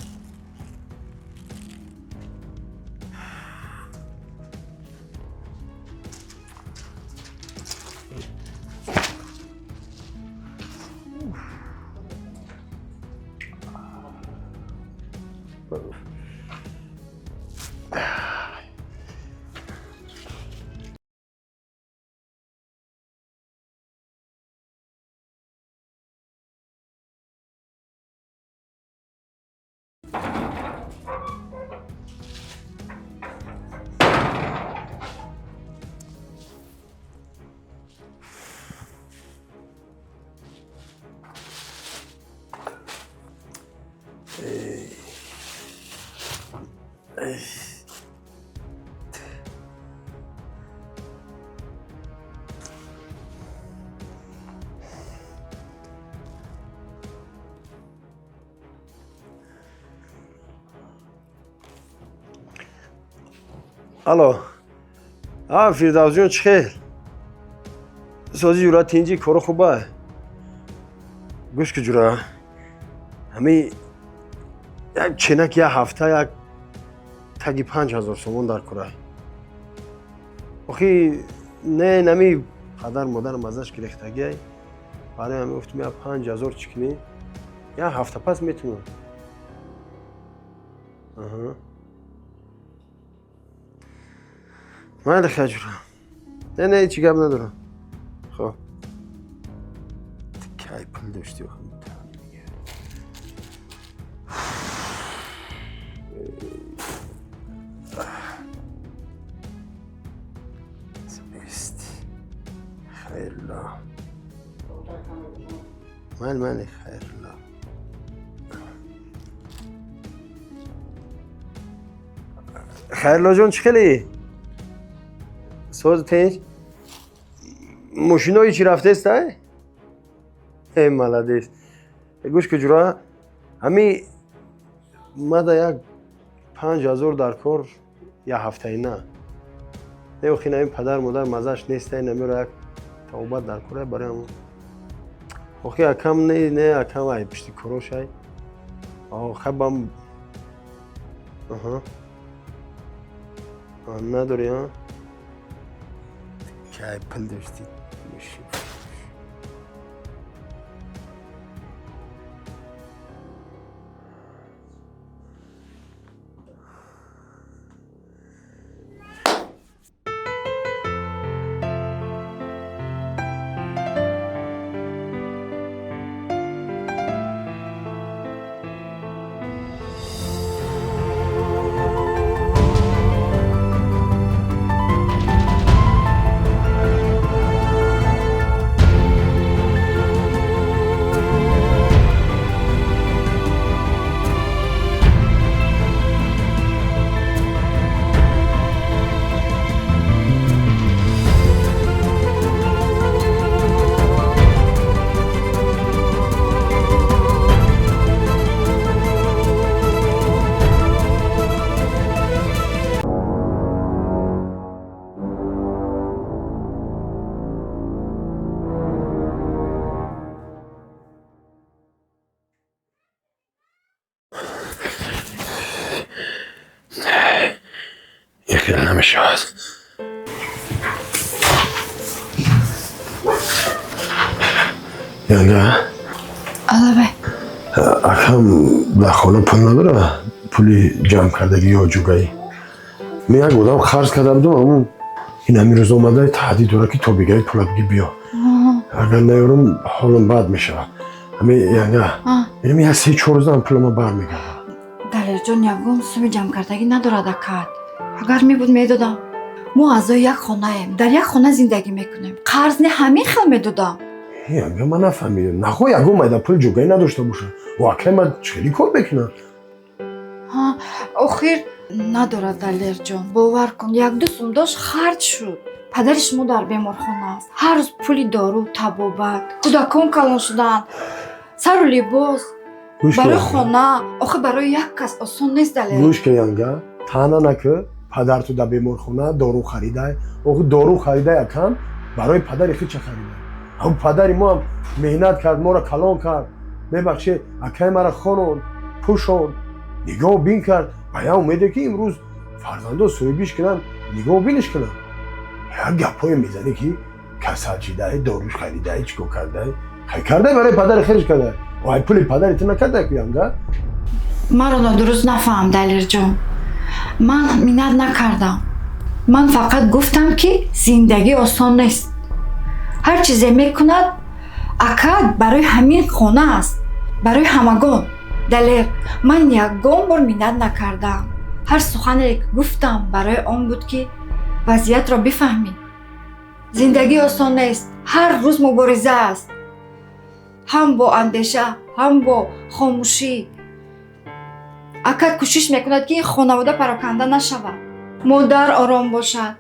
Алло. А, Фирдавсҷон, чӣ хел? Сози ҷура тинҷи, коро хуба? Гӯш ки ҷура. Ҳами як ченак як ҳафта як таги 5000 сомон дар курай. Охи не нами падар модарам азаш гирехтагиай. Барои ҳами гуфтум як 5000 чӣ кунӣ? Як ҳафта пас метунам. Аҳа. Майли хаҷура. Не, не, ҳеҷ гап надорам. Хоб. Кай пул дошти охи? Бист. Хайрулло. Майли, майли, хайрулло. Хайрулло ҷон, чӣ хелӣ? Соз тинҷ? Мошинои чӣ рафтест, ай? Э, молодец. Гӯш ки ҷура, ҳами мада як 5000 дар кор як ҳафтаина. Не, охи нами падар модар мазаш нест, ай намеро як тавбат дар кор, ай барои ҳамон. Охи акам не, не, акам ай пишти корош ай. Хабам. Аҳа. Надорӣ, а? Кай пул дошти? Хел намешавад. Янга? Алавай. Акам дар хона пул надора, пули ҷамъ кардагӣ ё ҷугаӣ. Ман як одам қарз карда будам, аммо ин ҳамин рӯз омада таҳдид дорад ки то бегари пула бигир биё. Агар наёрам ҳолам бад мешавад. Ҳами янга, инам як 3-4 рӯза пулама бармегардад. Далерҷон, ягон суми ҷамъ кардагӣ надорад акат. Агар мебуд медодам. Мо аъзои як хонаем, дар як хона зиндагӣ мекунем. Қарз не ҳамин хел медодам. Янга, ман нафаҳмидам. Нахоҳ ягон майда пул ҷугаӣ надошта бошад. О, акай ман хеле кор мекунам. Охир надорад Далерҷон, бовар кун, 1-2 сум дошт харҷ шуд. Падари шумо дар беморхона аст. Ҳар рӯз пули дору, табобат, кӯдакон калон шуданд, сару либос, барои хона. Охир барои як кас осон нест Далер. Гӯш ки янга, таъна накӣ. Падар ту дар беморхона дору харидай. Охир дору харидай акам барои падари хича харидай. Ҳам падари мо ҳам меҳнат кард, моро калон кард. Мебахшед, акай мара хононд, пӯшонд, нигоҳ бин кард. Ба як умеде ки имрӯз фарзандо соҳибиш кунанд, нигоҳ биниш кунанд. Як гапҳое мезанӣ ки касал шидай, доруш харидай, чӣ кор кардай. Хай кардай барои падари хелиш кардай. Ай пули падари ту накардай ку янга? Маро нодуруст нафаҳм, Далерҷон. Ман миннат накардам. Ман фақат гуфтам ки зиндагӣ осон нест. Ҳар чизе мекунад акад барои ҳамин хона аст, барои ҳамагон. Далер, ман ягон бор миннат накардам. Ҳар сухане ки гуфтам барои он буд ки вазъиятро бифаҳмӣ. Зиндагӣ осон нест, ҳар рӯз мубориза аст. Ҳам бо андеша, ҳам бо хомӯшӣ. Акат кӯшиш мекунад, ки ин хонавода пароканда нашавад, модар ором бошад,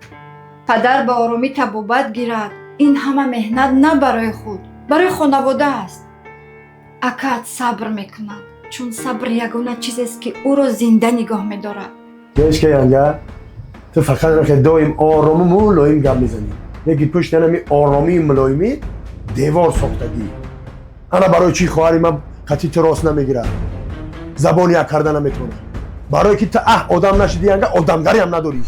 падар ба оромӣ табобат гирад. Ин ҳама меҳнат на барои худ, барои хонавода аст. Акат сабр мекунад, чун сабр ягона чизест, ки ӯро зинда нигоҳ медорад. Гӯш ка, янга, ту фақат ки доим орому мулоим гап мезанӣ, лекин пушти ҳами оромии мулоимӣ девор сохтагӣ. Ана барои чӣ хоҳари ман қатъи ту рост намегирад, забони як карда наметавонад? Барое ки ту аҳ одам нашиди, янга, одамгариам надорӣ.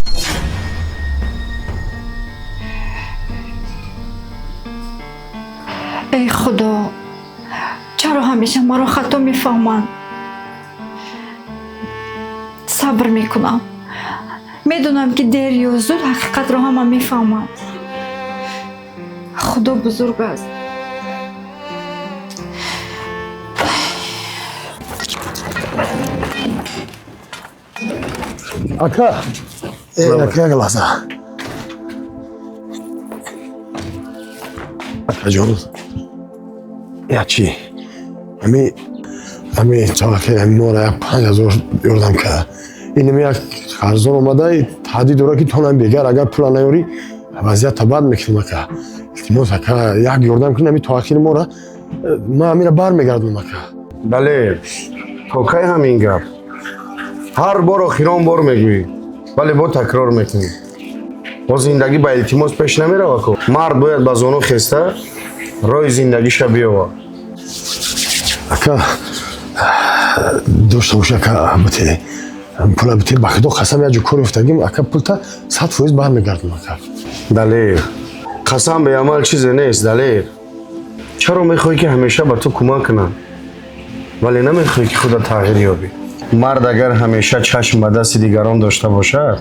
Эй Худо, чаро ҳамеша маро хато мефаҳманд? Сабр мекунам, медонам, ки дер ё зуд ҳақиқатро ҳама мефаҳманд. Худо бузург аст. Ака, ака, як лаҳза, акаҷон. Як чӣ, ами таваккал, ами моро як 5000 ёрдам кард. Инами як қарздор омада, таҳдид дорад, ки то нам бегар агар пула наёрӣ, вазъията бад мекунем. Ака, илтимос, ака, як ёрдам кунед. Ами то ахири мора ман амира бармегардонам, ака. Бале, то кай ҳамин гап? Ҳар бор охирон бор мегӯӣ, вале бо такрор мекунӣ. Бо зиндагӣ ба илтимос пеш намерава ку. Мард бояд ба зону хеста роҳи зиндагиша биёвад. Ака, дошта боша, ака, бите пула, бите. Ба Худо қасам, як ҷо кор ёфтагим, ака, пулта 100% бармегардонам, ака. Далер, қасам беамал чизе нест. Далер, чаро мехоҳӣ, ки ҳамеша ба ту кӯмак кунам, вале намехоҳӣ, ки худат тағйир ёбӣ? Мард агар ҳамеша чашм ба дасти дигарон дошта бошад,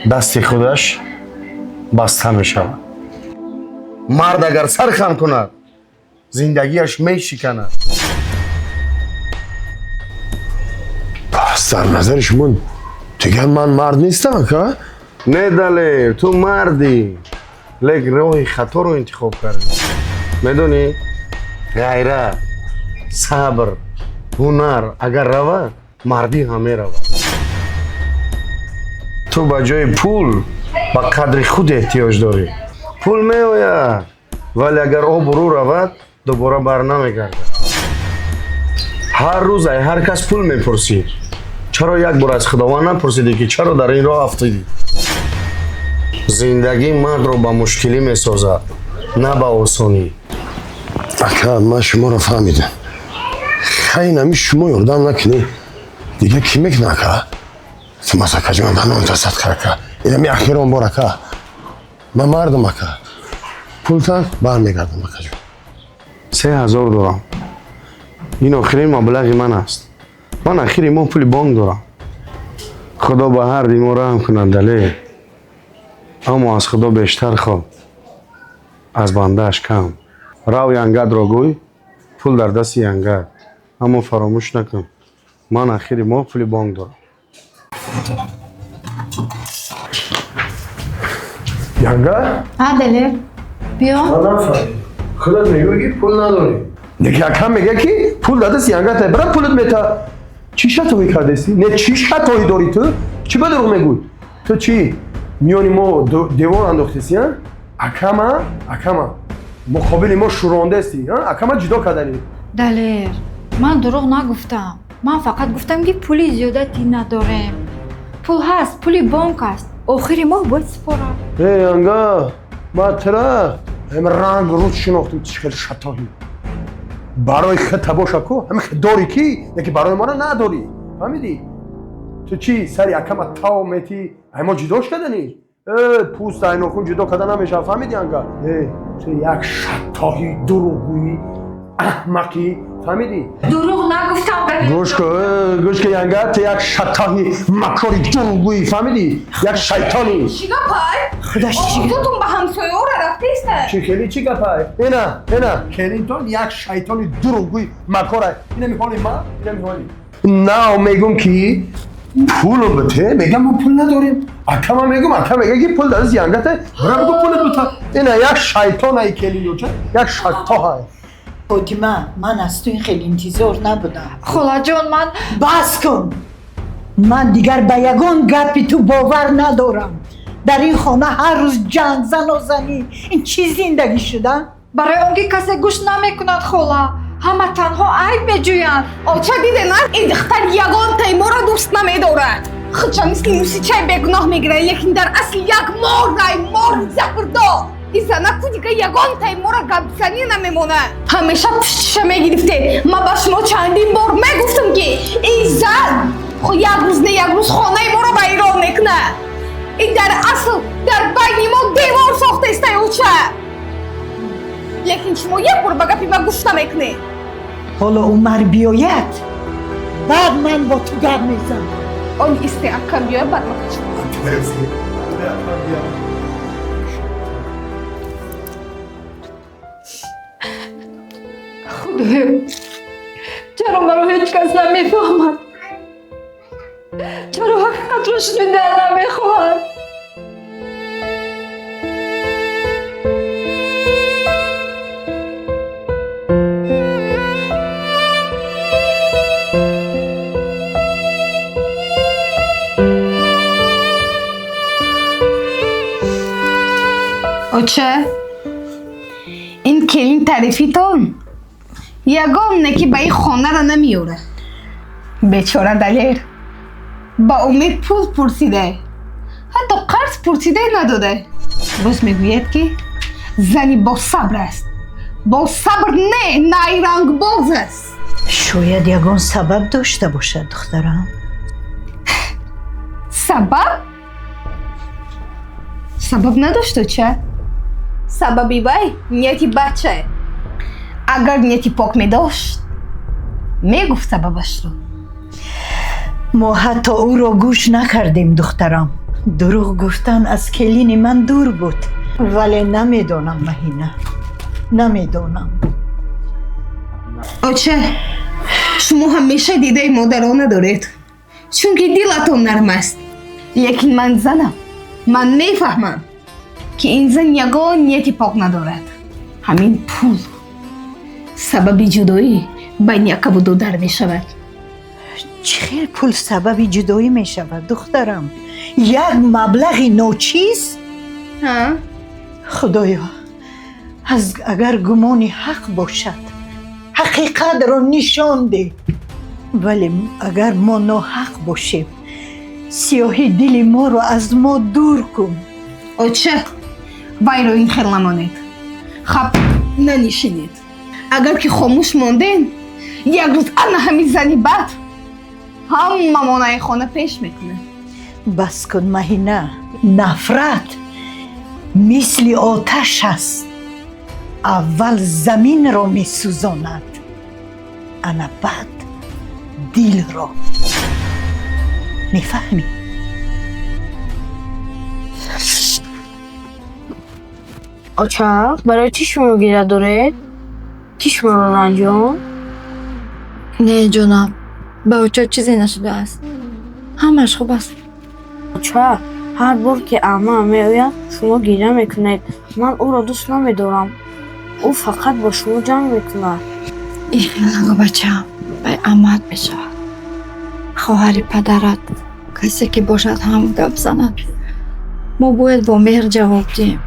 дасти худаш баста мешавад. Мард агар сар хам кунад, зиндагиаш мешиканад. Пас дар назари шумо дигар ман мард нестам, ака? Не, Далер, ту мардӣ, лек роҳи хаторо интихоб кардӣ. Медонӣ, ғайрат, сабр, ҳунар агар равад, мардӣ ҳам меравад. Ту ба ҷои пул ба қадри худ эҳтиёҷ дорӣ. Пул меояд, вале агар обрӯ равад, дубора бар намегардад. Ҳар рӯз ай ҳар кас пул мепурсӣ. Чаро як бор аз Худованд напурсидӣ, ки чаро дар ин роҳ афтидӣ? Зиндагӣ мардро ба мушкилӣ месозад, на ба осонӣ. Ака, ман шуморо фаҳмидам. Хай, нами шумо ёрдам накунӣ, дигар кӣ мекунад, ака? Тумас, акаҷон, ба номта садқа, ака, инами ахирон бор, ака. Ман мардам, ака, пулта бармегардам, акаҷон. 3000 дорам. Ин охирин маблағи ман аст. Ман ахири моҳ пули бонк дорам. Худо ба ҳар ди мо раҳм кунад, Далер. Аммо аз Худо бештар хоҳ, аз бандааш кам. Рав, янгадро гӯй, пул дар дасти янгад. Аммо фаромӯш накун, ман ахири моҳ пули бонк дорам. Янга? А, Далер, биё. Нафаҳмидам, худат мегӯӣ, ки пул надорӣ, лекин акам мега, ки пул дар дасти янгата, бира, пулат мета. Чӣ шатоӣ кардеси? Не, чӣ шатоӣ дорӣ ту? Чӣ ба дурӯғ мегӯй? Ту чӣ, миёни мо девор андохтеси? Акама, акама муқобили мо шӯрондасти, акама ҷудо карданӣ. Далер, ман дурӯғ нагуфтам. Ман фақат гуфтам, ки пули зиёдатӣ надорем. Пул ҳаст, пули бонк аст, охири моҳ бояд супорам. Э, янга, ман тира ҳам ранг рӯз шинохтам. Чӣ хел шатоҳӣ! Барои хита боша ку, ҳами дорӣ, ки яки барои мора надорӣ, фаҳмидӣ? Ту чӣ, сари акама тав метӣ, ай мо ҷудош карданӣ? Э, пӯст ай нохун ҷудо карда намешавад, фаҳмидӣ, янга? Э, ту як шаттоҳи, дурӯғгӯӣ, аҳмақӣ, фаҳмидӣ? Дурӯғ нагуфтам. Гӯш кун, гӯш кун, янга, ту як шаттоҳи, макори, дурӯғгӯӣ, фаҳмидӣ? Як шайтонӣ. Чӣ гапай? Худаш чӣ? Обрӯтон ба ҳамсояҳоро рафтеста. Чӣ хеле, чӣ гапай? Ина, ина келинтон як шайтони дурӯғгӯи, макорай. Ина миҳоли ман, ина миҳоли нав мегум, ки пуло бите, мегам, мо пул надорем. Акама мегум, ака мега, ки пул дар дасти янгата, бира, бигӯ, пулат бита. Ина як шайтонай келиноча, як шаттоҳай. Фотима, ман аз ту ин хеле интизор набудам. Холаҷон, ман Бас кун. Ман дигар ба ягон гапи ту бовар надорам. Дар ин хона ҳар рӯз ҷанг, занозанӣ. Ин чӣ зиндагӣ шуда? Барои он ки касе гӯш намекунад, хола. Ҳама танҳо айб меҷӯянд. Оча, дидена, ин духтар ягонтаи моро дӯст намедорад. Худша мисли мусичаи бегуноҳ мегирад, лекин дар асл як морай, мори заҳрдор. Ин зана ку дига ягонтаи моро гапзанӣ намемонад. Ҳамеша пуштиша мегирифте. Ман ба шумо чандин бор мегуфтам, ки ин зан як рӯз не як рӯз хонаи моро вайрон мекунад. Ин дар асл дар байни мо девор сохтаистай, оча. Лекин шумо як бор ба гапи ман гӯш намекунед. Ҳоло Умар биёяд, баъд ман бо ту гап мезанам. Он исте, акам биёяд, баъд ма качам. Худоё, чаро маро ҳеҷ кас намефаҳмад? Чаро ҳақиқатро шунидан намехоҳад? Оча, ин келин тарифитон ягон неки ба ин хонаро намеёрад. Бечора Далер ба умед пул пурсида, ҳатто қарз пурсида надода. Боз мегӯяд, ки зани босабр аст. Босабр не, найрангбоз аст. Шояд ягон сабаб дошта бошад, духтарам. Сабаб? Сабаб надошт, оча. Сабаби вай нияти бача. Агар нияти пок медошт, мегуфт сабабашро. Мо ҳатто ӯро гӯш накардем, духтарам. Дурӯғ гуфтан аз келини ман дур буд. Вале намедонам, Маҳина, намедонам. Оча, шумо ҳамеша дидаи модарона доред, чунки дилатон нарм аст. Лекин ман занам, ман мефаҳмам, ки ин зан ягон нияти пок надорад. Ҳамин пул сабаби ҷудоӣ байни акаву додар мешавад. Чӣ хел пул сабаби ҷудоӣ мешавад, духтарам? Як маблағи ночиз? Худоё, аз агар гумони ҳақ бошад, ҳақиқатро нишон деҳ. Вале агар мо ноҳақ бошем, сиёҳи дили моро аз мо дур кун. Оча, вайро ин хел намонед. Хаб нанишинед. Агар ки хомӯш мондем, як рӯз ана ҳамин зани бад ҳамамонаи хона пеш мекунад. Бас кун, Маҳина. Нафрат мисли оташ аст. Аввал заминро месӯзонад, ана баъд дилро. Мефаҳмӣ? Оча, барои чӣ шумо гиря доред? Кӣ шуморо ранҷонд? Не, ҷонам, ба оча чизе нашудааст. Ҳамааш хуб аст. Оча, ҳар бор ки амма меояд, шумо гиря мекунед. Ман ӯро дӯст намедорам. Ӯ фақат бо шумо ҷанг мекунад. Ин хел нагӯ, бачаам, вай аммаат мешавад. Хоҳари падарат, касе ки бошад ҳам гап занад. Мо бояд бо меҳр ҷавоб диҳем.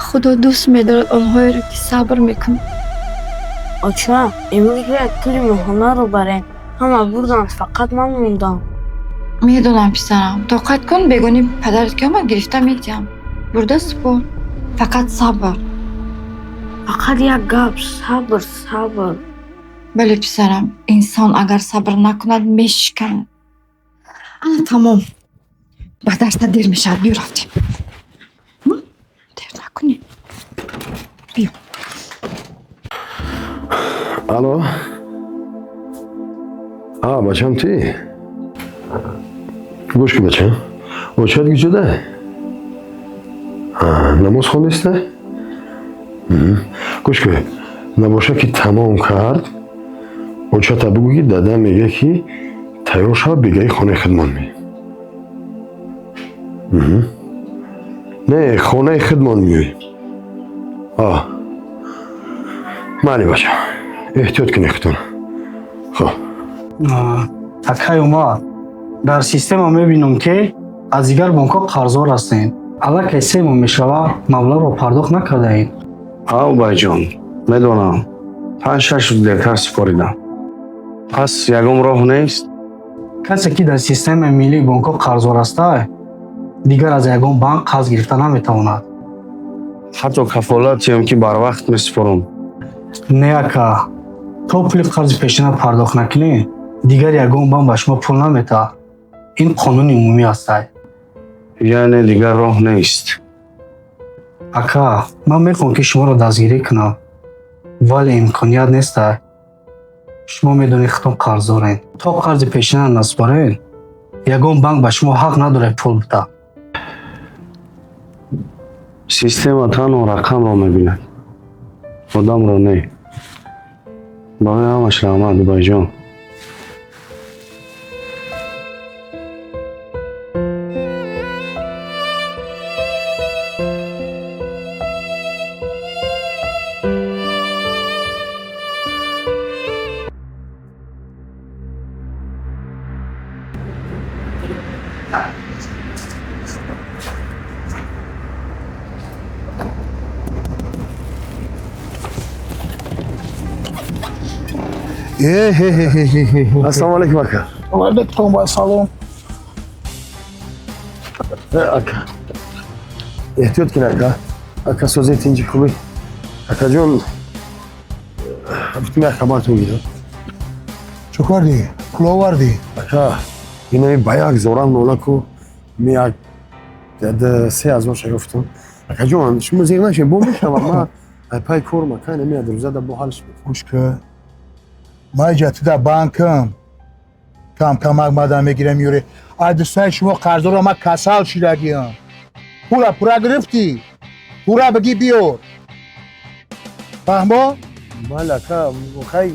Худо дӯст медорад онҳоеро, ки сабр мекунанд. Оча, имрӯз бояд пули моҳонаро барем. Ҳама бурданд, фақат ман мондам. Медонам, писарам, тоқат кун, бегони падарат ки омад, гирифта медиҳам. Бурда супор. Фақат сабр. Фақат як гап, сабр, сабр. Бале, писарам, инсон агар сабр накунад, мешиканад. Ана тамом. Ба дарса дер мешавад, биё рафтем. Дер накунӣ. Биё. Алло. А, бачам ти? Гӯш ки, бачам. Очат куҷода? Намоз хондиста? Гӯш ки, набоша ки тамом кард, очата бугӯ, ки дада мега, ки тайёр шава, бегаи хонаи худмон меем. Не, хонаи худмон меоем. Майли, бачам, эҳтиёт кунед худтон. Хоб. Акай Умар, Дар система мебинам, ки аз дигар бонкҳо қарздор ҳастем. Аллакай 3 моҳ мешавад, маблағро пардохт накардаед. Ав, байҷон, медонам, 5-6 рӯз дертар супоридам. Пас ягон роҳ нест? Касе ки дар системаи миллии бонкҳо қарздор аста, дигар аз ягон банк қарз гирифта наметавонад. Ҳатто кафолатиам, ки барвақт месупорам? Не, ака, то пули қарзи пешина пардохт накунӣ, дигар ягон банк ба шумо пул наметаҳад. Ин қонуни умумӣ ҳастай. Яъне дигар роҳ нест? Ака, ман мехоҳам, ки шуморо дастгирӣ кунам, вале имконият нестай. Шумо медонед, худтон қарздорен. То қарзи пешина насупорен, ягон банк ба шумо ҳақ надорад пул бидаҳад. Система танҳо рақамро мебинад, одамро не. Барои ҳамаш раҳмат, дубайҷон. Ассалому алайкум, ака. Ваалайкум ассалом. Ака, эҳтиёт кин, ака. Ака, сози, тинҷи, хубӣ, акаҷон? Гуфтим, як хабартон гирам. Чӣ кардӣ? Пул овардӣ? Ака, инами ба як зорам нола ку, ми як 3000 ша ёфтам, акаҷон. Шумо зиқ нашед, бо мешава. Ма пай корм, ака, инами як рӯзада бо ҳалш. Гӯш ка, ман ҷатида банкам кам камак мадам мегирам, юре ай дустаи шумо қарздора. Ман касал шидагиам. Пула пура гирифтӣ, пура бигӣ, биёр, фаҳмо? Бале, ака, хай,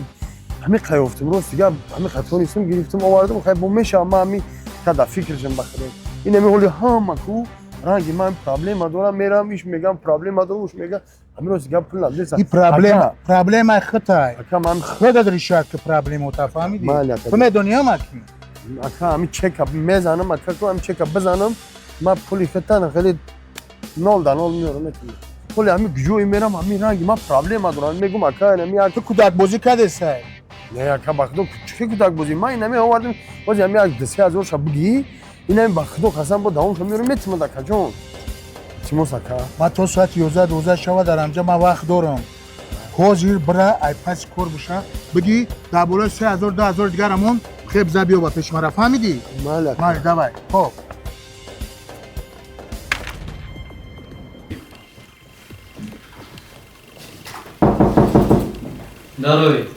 ҳами қай ёфтим, рост дига, ҳами хатонистам, гирифтим, овардим. Хай, бо мешава. Ма ҳами када фикршам ба худо, инами ҳоли ҳама ку ранги ман проблема дорам, мерам, иш мегам, проблема дорам, уш мега. Ҳами рост дига, пул надеса. И проблема, проблемаи хитай. Ака, ман худат решать ки проблемота, фаҳмидӣ? Бале, ака. Ту медонӣ ҳама ки. Ака, ҳами чека мезанам, ака, ку ҳами чека бизанам, ман пули хитан хеле нол да нол меорам, метавонам. Ҳоли ҳами куҷое мерам, ҳами ранги ман проблема дорам, мегум, ака, инами як. Ту кӯдакбозӣ кардесай. Не, ака, ба худо, чӣ кӯдакбозӣ? Ман инами овардим, бози ҳами як 3000 ша бигӣ, инами, ба худо қасам, бо давомша меорам, метимад, акаҷон. Тимос, ака. Ман то соати 11-12 шава дар ҳамҷа ман вақт дорам. Ҳозир бира, ай паси кор боша, бигӣ, дар болои 3000, 2000 дигарамон хеб за, биё ба пеши мара, фаҳмидӣ? Бале, ака. Майли, давай, хоб. Дароед.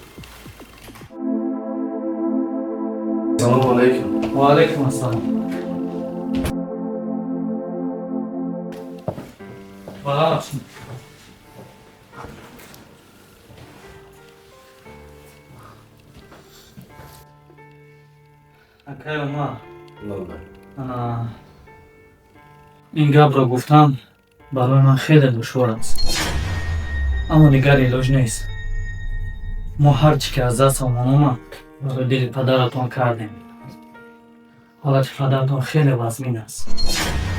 Салому алайкум. Ва алайкум ассалом. Бахшед. Акай Умар, ин гапро гуфтан барои ман хеле душвор аст, аммо дигар илоҷ нест. Мо ҳар чӣ ки аз дастамон омад, барои дили падаратон кардем. Ҳолати падаратон хеле вазмин аст.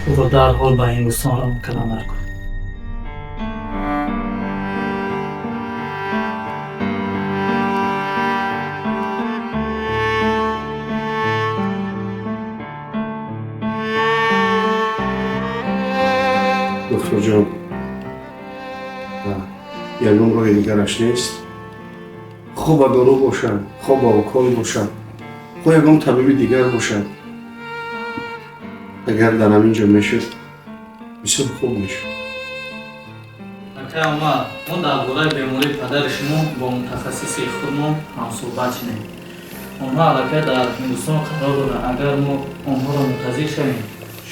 Ӯро дарҳол ба Ҳиндустон равон кардан даркор. Духтурҷон, ягон роҳи дигараш нест? Хо ба дору бошад, хо ба укол бошад, хо ягон табиби дигар бошад. Агар дар ҳамин ҷо мешуд, бисёр хуб мешуд. Акай Умар, мо дар бораи бемории падари шумо бо мутахассиси худмон ҳамсӯҳбат шудем. Онҳо аллакай дар Ҳиндустон қарор доранд. Агар мо онҳоро мунтазир шавем,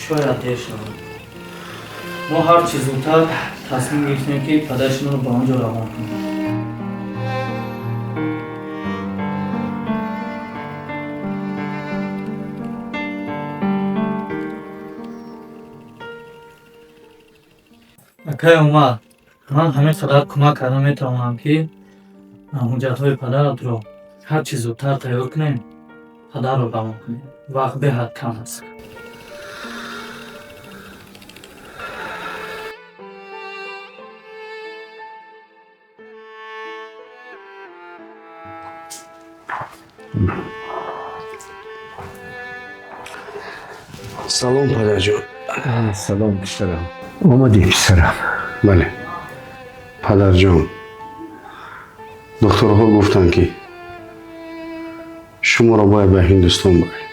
шояд дер шавад. Мо ҳар чӣ зудтар тасмим гирифтем, ки падари шуморо ба он ҷо равон кунем. Акай Умар, ман ҳамин қадар кӯмак карда метавонам, ки ҳуҷҷатҳои падаратро ҳар чӣ зудтар тайёр кунем, падарро равон кунем. Вақт беҳад кам аст. Салом, падарҷон. Салом, писарам. Омадӣ, писарам? Бале, падарҷон, духтурҳо гуфтанд, ки шуморо бояд ба Ҳиндустон барем.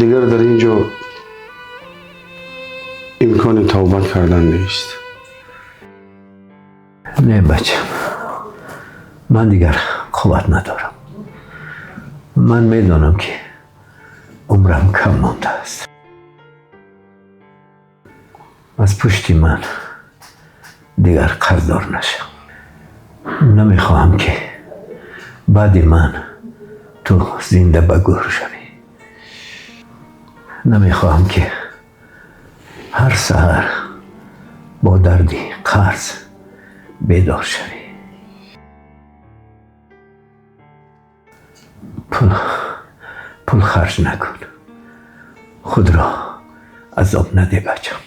Дигар дар ин ҷо имкони тавбат кардан нест. Не, бачам, ман дигар қувват надорам. Ман медонам, ки умрам кам мондааст. Аз пушти ман дигар қарздор нашав. Намехоҳам, ки баъди ман ту зинда ба гӯр шавӣ. Намехоҳам, ки ҳар саҳар бо дарди қарз бедор шавӣ. Пул харҷ накун, худро азоб наде, бачам.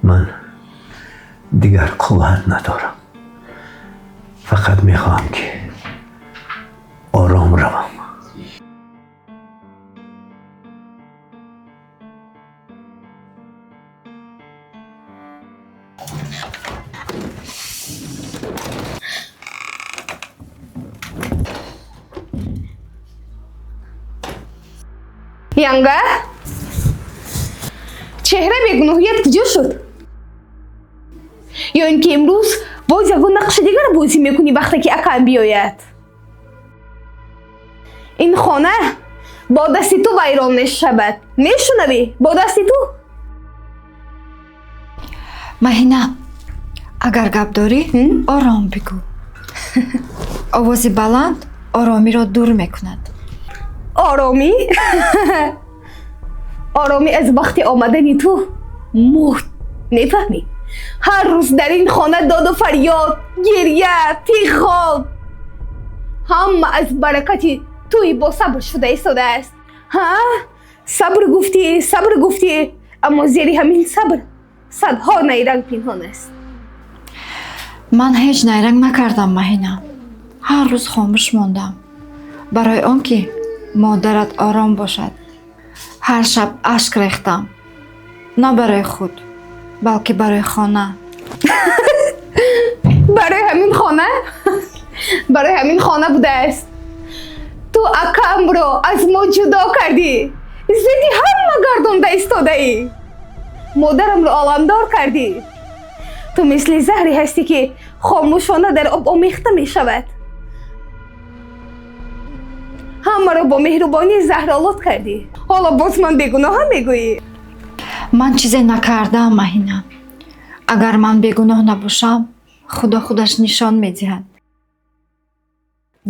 Ман дигар қувват надорам, фақат мехоҳам, ки ором равам. Янга, чеҳра бегуноҳият куҷо шуд? Ё ин ки имрӯз боз ягон нақши дигар бозӣ мекунӣ, вақте ки акам биёяд? Ин хона бо дасти ту вайрон мешавад, мешунавӣ? Бо дасти ту. Маҳина, агар гап дорӣ, ором бигӯ. Овози баланд оромиро дур мекунад. Оромӣ? Оромӣ аз вақти омадани ту мурд, мефаҳмӣ? Ҳар рӯз дар ин хона доду фарёд, гиря, фиғон, ҳама аз баракати туи босабр шуда истодааст. Ҳа, сабр гуфтӣ, сабр гуфтӣ, аммо зери ҳамин сабр садҳо найранг пинҳон аст. Ман ҳеҷ найранг накардам, Маҳина. Ҳар рӯз хомӯш мондам барои он ки модарат ором бошад. Ҳар шаб ашк рехтам, на барои худ, балки барои хона. Барои ҳамин хона? Барои ҳамин хона будааст. Ту акамро аз мо ҷудо кардӣ, зидди ҳама гардонда истодаӣ, модарамро оламдор кардӣ. Ту мисли заҳре ҳастӣ, ки хомӯшона дар об омехта мешавад. Ҳамаро бо меҳрубонӣ заҳролуд кардӣ. Ҳоло боз ман бегуноҳам мегӯӣ? Ман чизе накардаам, Маҳина. Агар ман бегуноҳ набошам, Худо худаш нишон медиҳад.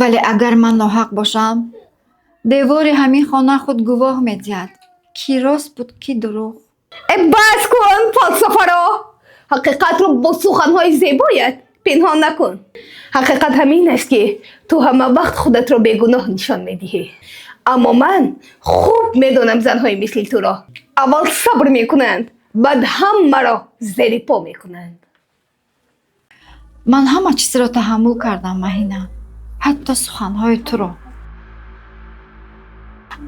Вале агар ман ноҳақ бошам, девори ҳамин хона худ гувоҳ медиҳад, ки рост буд, ки дурӯғ. Э, бас кун фалсафаро! Ҳақиқатро бо суханҳои зебоят пинҳон накун. Ҳақиқат ҳамин аст, ки ту ҳама вақт худатро бегуноҳ нишон медиҳӣ. Аммо ман хуб медонам занҳои мисли туро. Аввал сабр мекунанд, баъд ҳамаро зери по мекунанд. Ман ҳама чизро таҳаммул кардам, Маҳина, ҳатто суханҳои туро.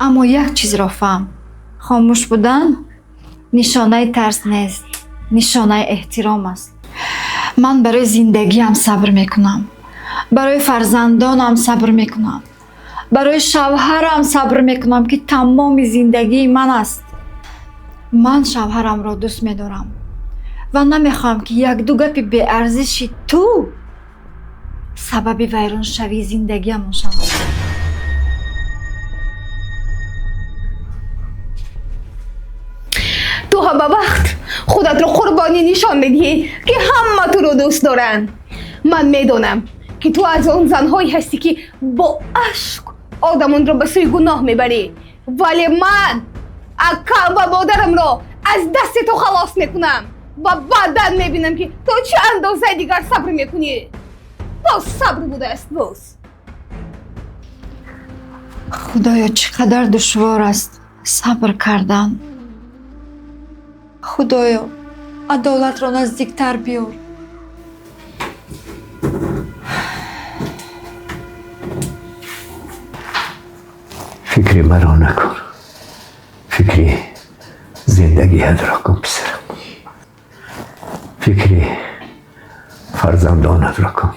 Аммо як чизро фаҳм: хомӯш будан нишонаи тарс нест, нишонаи эҳтиром аст. Ман барои зиндагиам сабр мекунам, барои фарзандонам сабр мекунам, барои шавҳарам сабр мекунам, ки тамоми зиндагии ман аст. Ман шавҳарамро дӯст медорам ва намехоҳам, ки якду гапи беарзиши ту сабаби вайроншавии зиндагиамон шавад. Ту ҳама вақт худатро қурбонӣ нишон медиҳӣ, ки ҳама туро дӯст доранд. Ман медонам, ки ту аз он занҳое ҳастӣ, ки бо ашк одамонро ба сӯи гуноҳ мебарӣ. Вале ман акам ва модарамро аз дасти ту халос мекунам ва баъдан мебинам, ки то чӣ андоза дигар сабр мекунӣ. Боз сабр будааст, боз. Худоё, чӣ қадар душвор аст сабр кардан. Худоё, адолатро наздиктар биёр. Фикри маро накун, фикри зиндагиятро кун, писарам. Фикри фарзандонатро кун.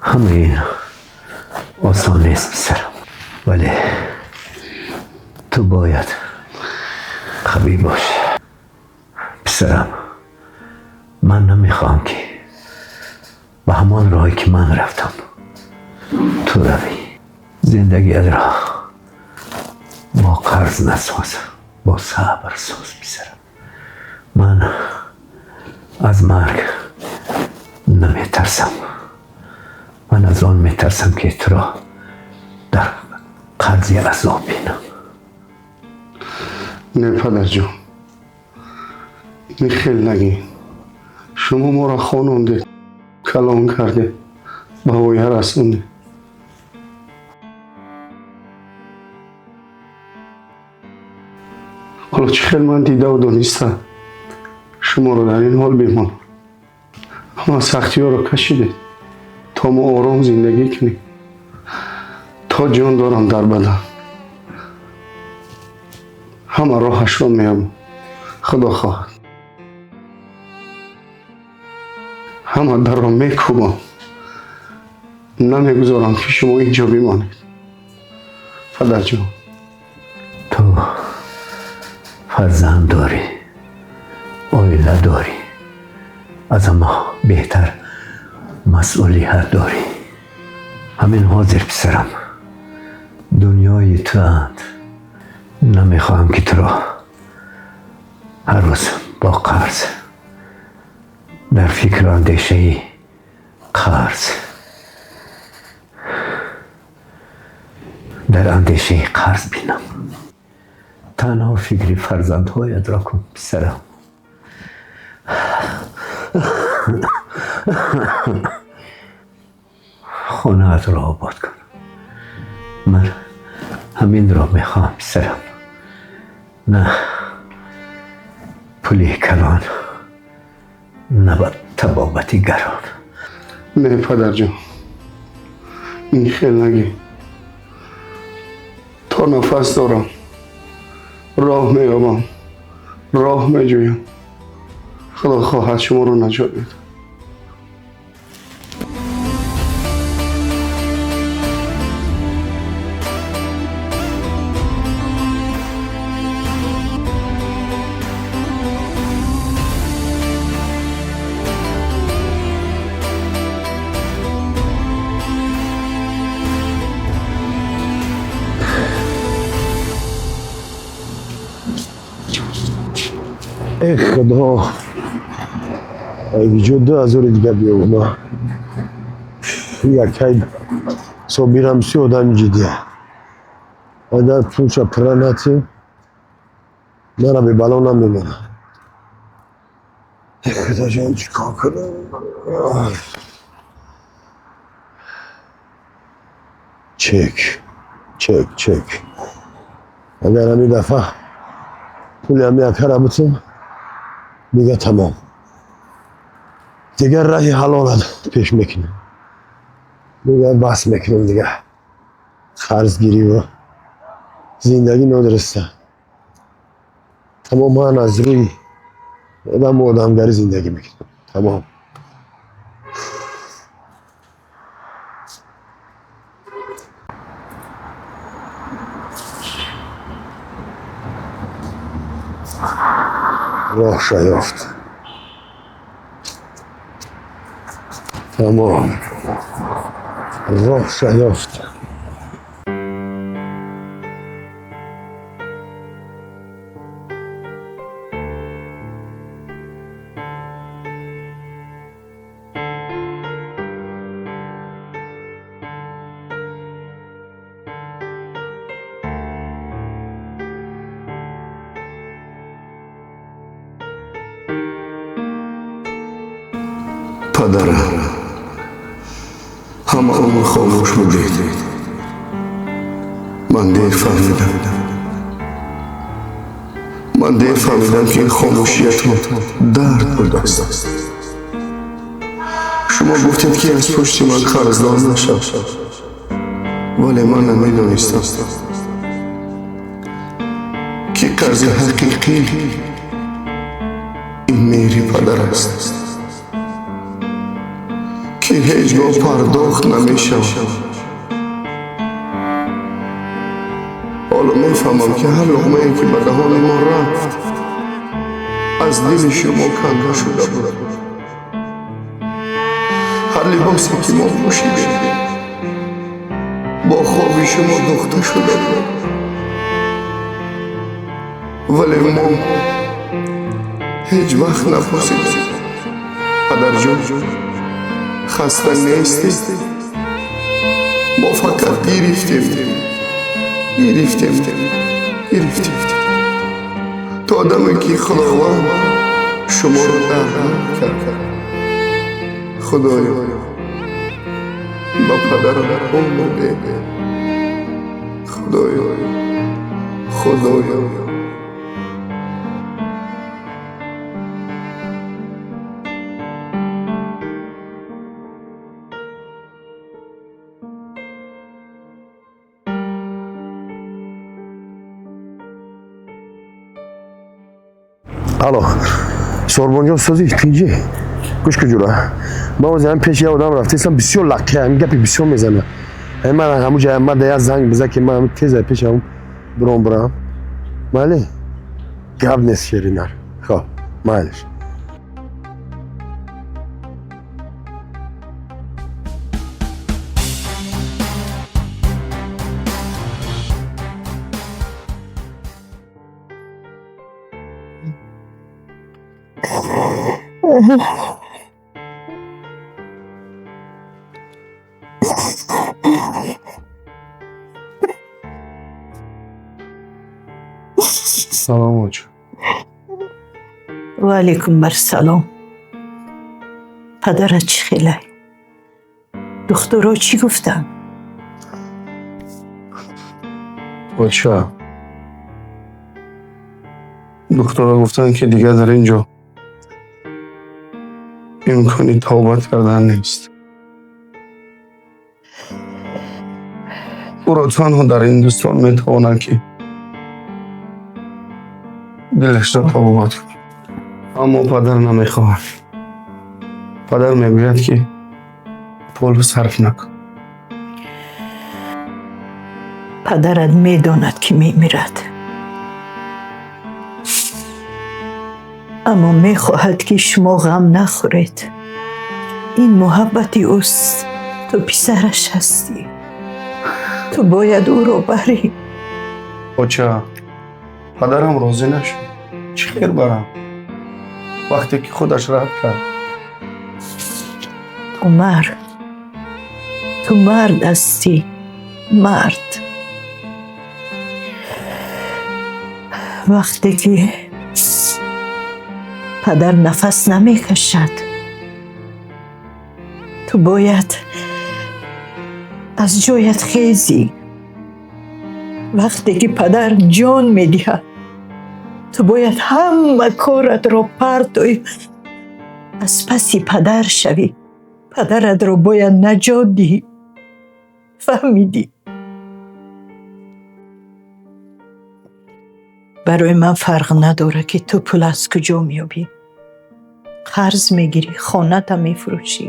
Ҳамаи ин осон нест, писарам, вале ту бояд қавӣ бошӣ. Писарам, ман намехоҳам, ки ба ҳамон роҳе, ки ман рафтам, ту равӣ. Зиндагиятро бо қарз насоз, бо сабр соз, писарам. Ман аз марг наметарсам, ман аз он метарсам, ки туро дар қарзи азоб бинам. Не, падарҷон, ин хел нагӣ. Шумо моро хонондед, калон кардед, ба воя расондед. Ҳоло чӣ хел ман дидаву дониста шуморо дар ин ҳол бимонам? Ҳама сахтиҳоро кашидед, то мо ором зиндагӣ кунем. То ҷон дорам дар бадан, ҳама роҳашро меёбам, худо хоҳад. Ҳама дарро мекӯбам, намегузорам, ки шумо инҷо бимонед, падарҷон. Ту фарзанд дорӣ, оила дорӣ, аз ҳама беҳтар масъулият дорӣ. Ҳамин ҳозир, писарам, дунёи туанд. Намехоҳам, ки туро ҳар рӯз бо қарз, дар фикру андешаи қарз, дар андешаи қарз бинам. Танҳо фикри фарзандҳоятро кун, писарам. Хонаатро обод кун. Ман ҳаминро мехоҳам, писарам, на пули калон, на ба табобати гарон. Не, падарҷон, ин хел нагӣ. То нафас дорам, роҳ меёбам, роҳ меҷӯям. Худо хоҳад, шуморо наҷот медиҳад. Эй худо, ай ҷо 2000 дига биёвма. Якай Собирам си одами ҷиддия. Агар пулша пурра натим, мара бебало намемонад. Эй худоҷон, чӣ кор кунам? Чек, чек, чек. Агар ҳамин дафъа пули ҳамин акара бутум, дига тамом. Дигар раҳи ҳалолат пеш мекунем. Дигар бас мекунем, дига. Қарзгириву зиндагӣ нодуруста. Тамом, ман аз рӯи одаму одамгарӣ зиндагӣ мекунам. Тамом. Роҳша ёфт. Тамом. Роҳша ёфт. Падарам, ҳама умр хомӯш будед. Ман дер фаҳмидам. Ман дер фаҳмидам, ки ин хомӯшиятон дард будааст. Шумо гуфтед, ки аз пушти ман қарздор нашав, вале ман намедонистам, ки қарзи ҳақиқӣ ин меҳри падар аст, ки ҳеҷ гоҳ пардохт намешавад. Ҳоло мефаҳмам, ки ҳар луқмае, ки ба даҳони мо рафт, аз дили шумо канда шуда буд. Ҳар либосе, ки мо пӯшидем, бо хоби шумо духта шуда буд. Вале мо ҳеҷ вақт напурсидем: падарҷон, хаста нестӣ? Мо фақат гирифтем, гирифтем, гирифтем, то даме ки Худованд шуморо дармон кард. Худоё, ба падарам умр деҳ. Худоё, Худоё. Алло, Сорбонҷон, сӯзи тинҷӣ? Гӯш ку, ҷура, ман ози ҳам пеши як одам рафтаистам, бисёр лаққи, ҳамин гапи бисёр мезана. Ҳамин ман ҳамун ҷа ман да як занг биза, ки ман ҳамин тез пеши ҳамун биром бирам. Майли, гап нест, шеринар. Хоб, майлиш. Салом, оча. Ва алайкум барсалом. Падарат чӣ хелай? Духтуро чӣ гуфтанд? Оча, духтуро гуфтанд, ки дигар дар ин ҷо имкони тавбат кардан нест. Ӯро танҳо дар Ҳиндустон метавонанд, ки дилашро табобат кунад. Аммо падар намехоҳад. Падар мегӯяд, ки пул сарф накун. Падарат медонад, ки мемирад, аммо мехоҳад, ки шумо ғам нахӯред. Ин муҳаббати ӯст. Ту писараш ҳастӣ, ту бояд ӯро барӣ. Оча, падарам розӣ нашуд. Чӣ хел барам, вақте ки худаш рад кард? Умар, ту мард ҳастӣ, мард. Вақте ки падар нафас намекашад, ту бояд аз ҷоят хезӣ. Вақте ки падар ҷон медиҳад, ту бояд ҳама коратро партоӣ, аз паси падар шавӣ. Падаратро бояд наҷот диҳӣ. Фаҳмидӣ? Барои ман фарқ надорад, ки ту пул аз куҷо меёбӣ. Қарз мегирӣ, хоната мефурӯшӣ.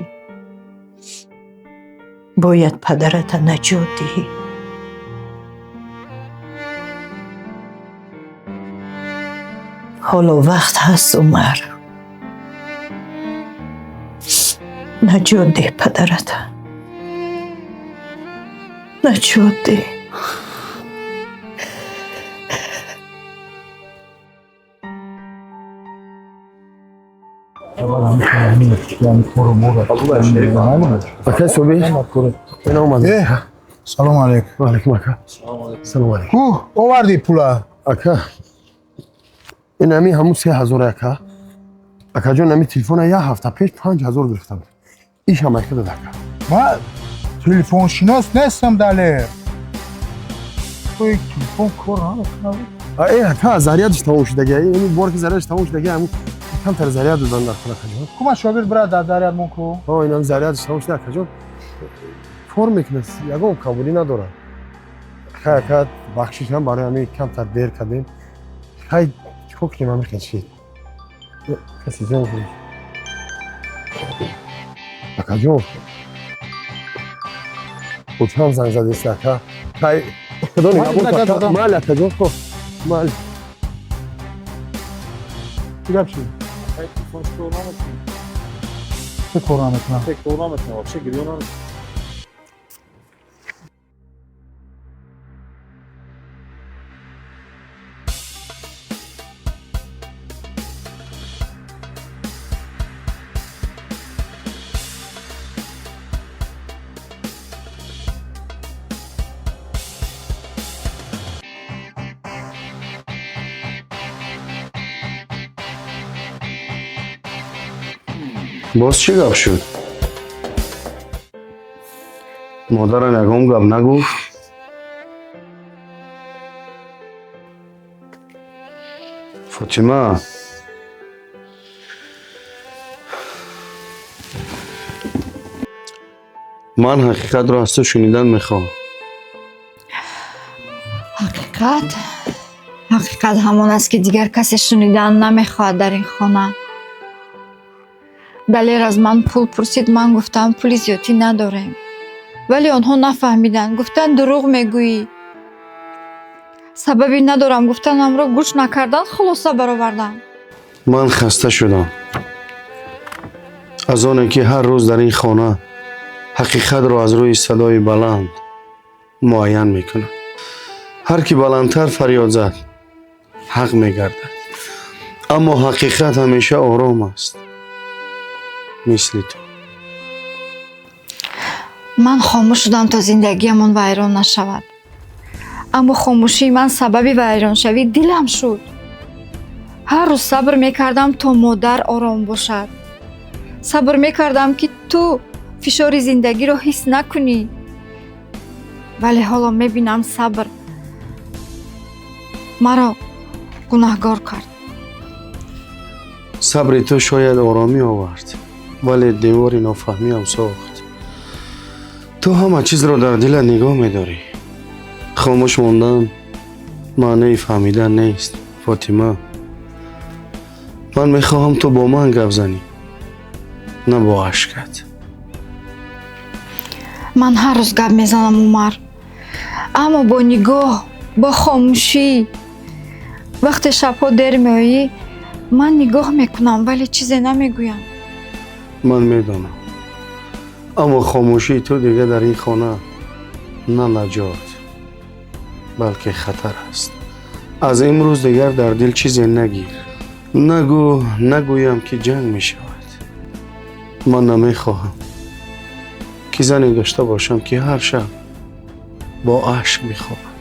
Бояд падарата наҷот диҳӣ. Ҳоло вақт ҳаст, Умар. Наҷот деҳ падарата. Наҷот деҳ. Ака Собир, ина омадем. Салом алейкум. Ва алейкум, ака. Салом алейкум. Ку овардӣ пула? Ака, ин ҳамин ҳамун 3000, ака. Акаҷон, ҳамин телефона як ҳафта пеш 5000 гирифта буд. Ишам ака дод, ака. Ман телефоншинос нестам, Далер. Телефон кор намекунад. Ака, зарядаш тамом шудаги. Ин бор ки зарядаш тамом шудаги, ҳамун камтар заряд додан дар хона, акаҷон. Кума шогирд бирад дар заряд мон ку. Ҳо, инам зарядаш тамом шуда, акаҷон. Кор мекунад, ягон қабулӣ надорад. Хай, ака, бахшиш ҳам барои ҳамин камтар дер кардем. Хай, чикор кунем, ҳамин хел шид. Каси ҷон кунед. Акаҷон. Очам занг задест, ака. Хай, худо нигаҳбон, ака. Майли, акаҷон, хоб. Майли. Чӣ гап шуд? Чӣ кор намекунад? Кор намекунад, вообще гирё намекунад. Боз чӣ гап шуд? Модарам ягон гап нагуфт? Фотима, ман ҳақиқатро аз ту шунидан мехоҳам. Ҳақиқат? Ҳақиқат ҳамон аст, ки дигар касе шунидан намехоҳад дар ин хона. Далер аз ман пул пурсид, ман гуфтам пули зиёдӣ надорем. Вале онҳо нафаҳмиданд, гуфтанд дурӯғ мегӯӣ. Сабаби надорам гуфтанамро гӯш накарданд, хулоса бароварданд. Ман хаста шудам аз оне ки ҳар рӯз дар ин хона ҳақиқатро аз рӯи садои баланд муайян мекунам. Ҳар ки баландтар фарёд зад, ҳақ мегардад. Аммо ҳақиқат ҳамеша ором аст. Мисли ту. Ман хомӯш шудам то зиндагиамон вайрон нашавад. Аммо хомӯшии ман сабаби вайроншавии дилам шуд. Ҳар рӯз сабр мекардам то модар ором бошад. Сабр мекардам, ки ту фишори зиндагиро ҳис накунӣ. Вале ҳоло мебинам сабр маро гунаҳгор кард. Сабри ту шояд оромӣ овард, вале девори нофаҳмиам сохт. Ту ҳама чизро дар дилат нигоҳ медорӣ. Хомӯш мондан маънии фаҳмидан нест, Фотима. Ман мехоҳам ту бо ман гап занӣ, на бо ашкат. Ман ҳар рӯз гап мезанам, Умар, аммо бо нигоҳ, бо хомӯшӣ. Вақте шабҳо дер меоӣ, ман нигоҳ мекунам, вале чизе намегӯям. Ман медонам, аммо хомӯшии ту дигар дар ин хона на наҷот, балки хатар аст. Аз имрӯз дигар дар дил чизе нагир. Нагӯ, нагӯям ки ҷанг мешавад. Ман намехоҳам ки зане дошта бошам ки ҳар шаб бо ашк бихобад.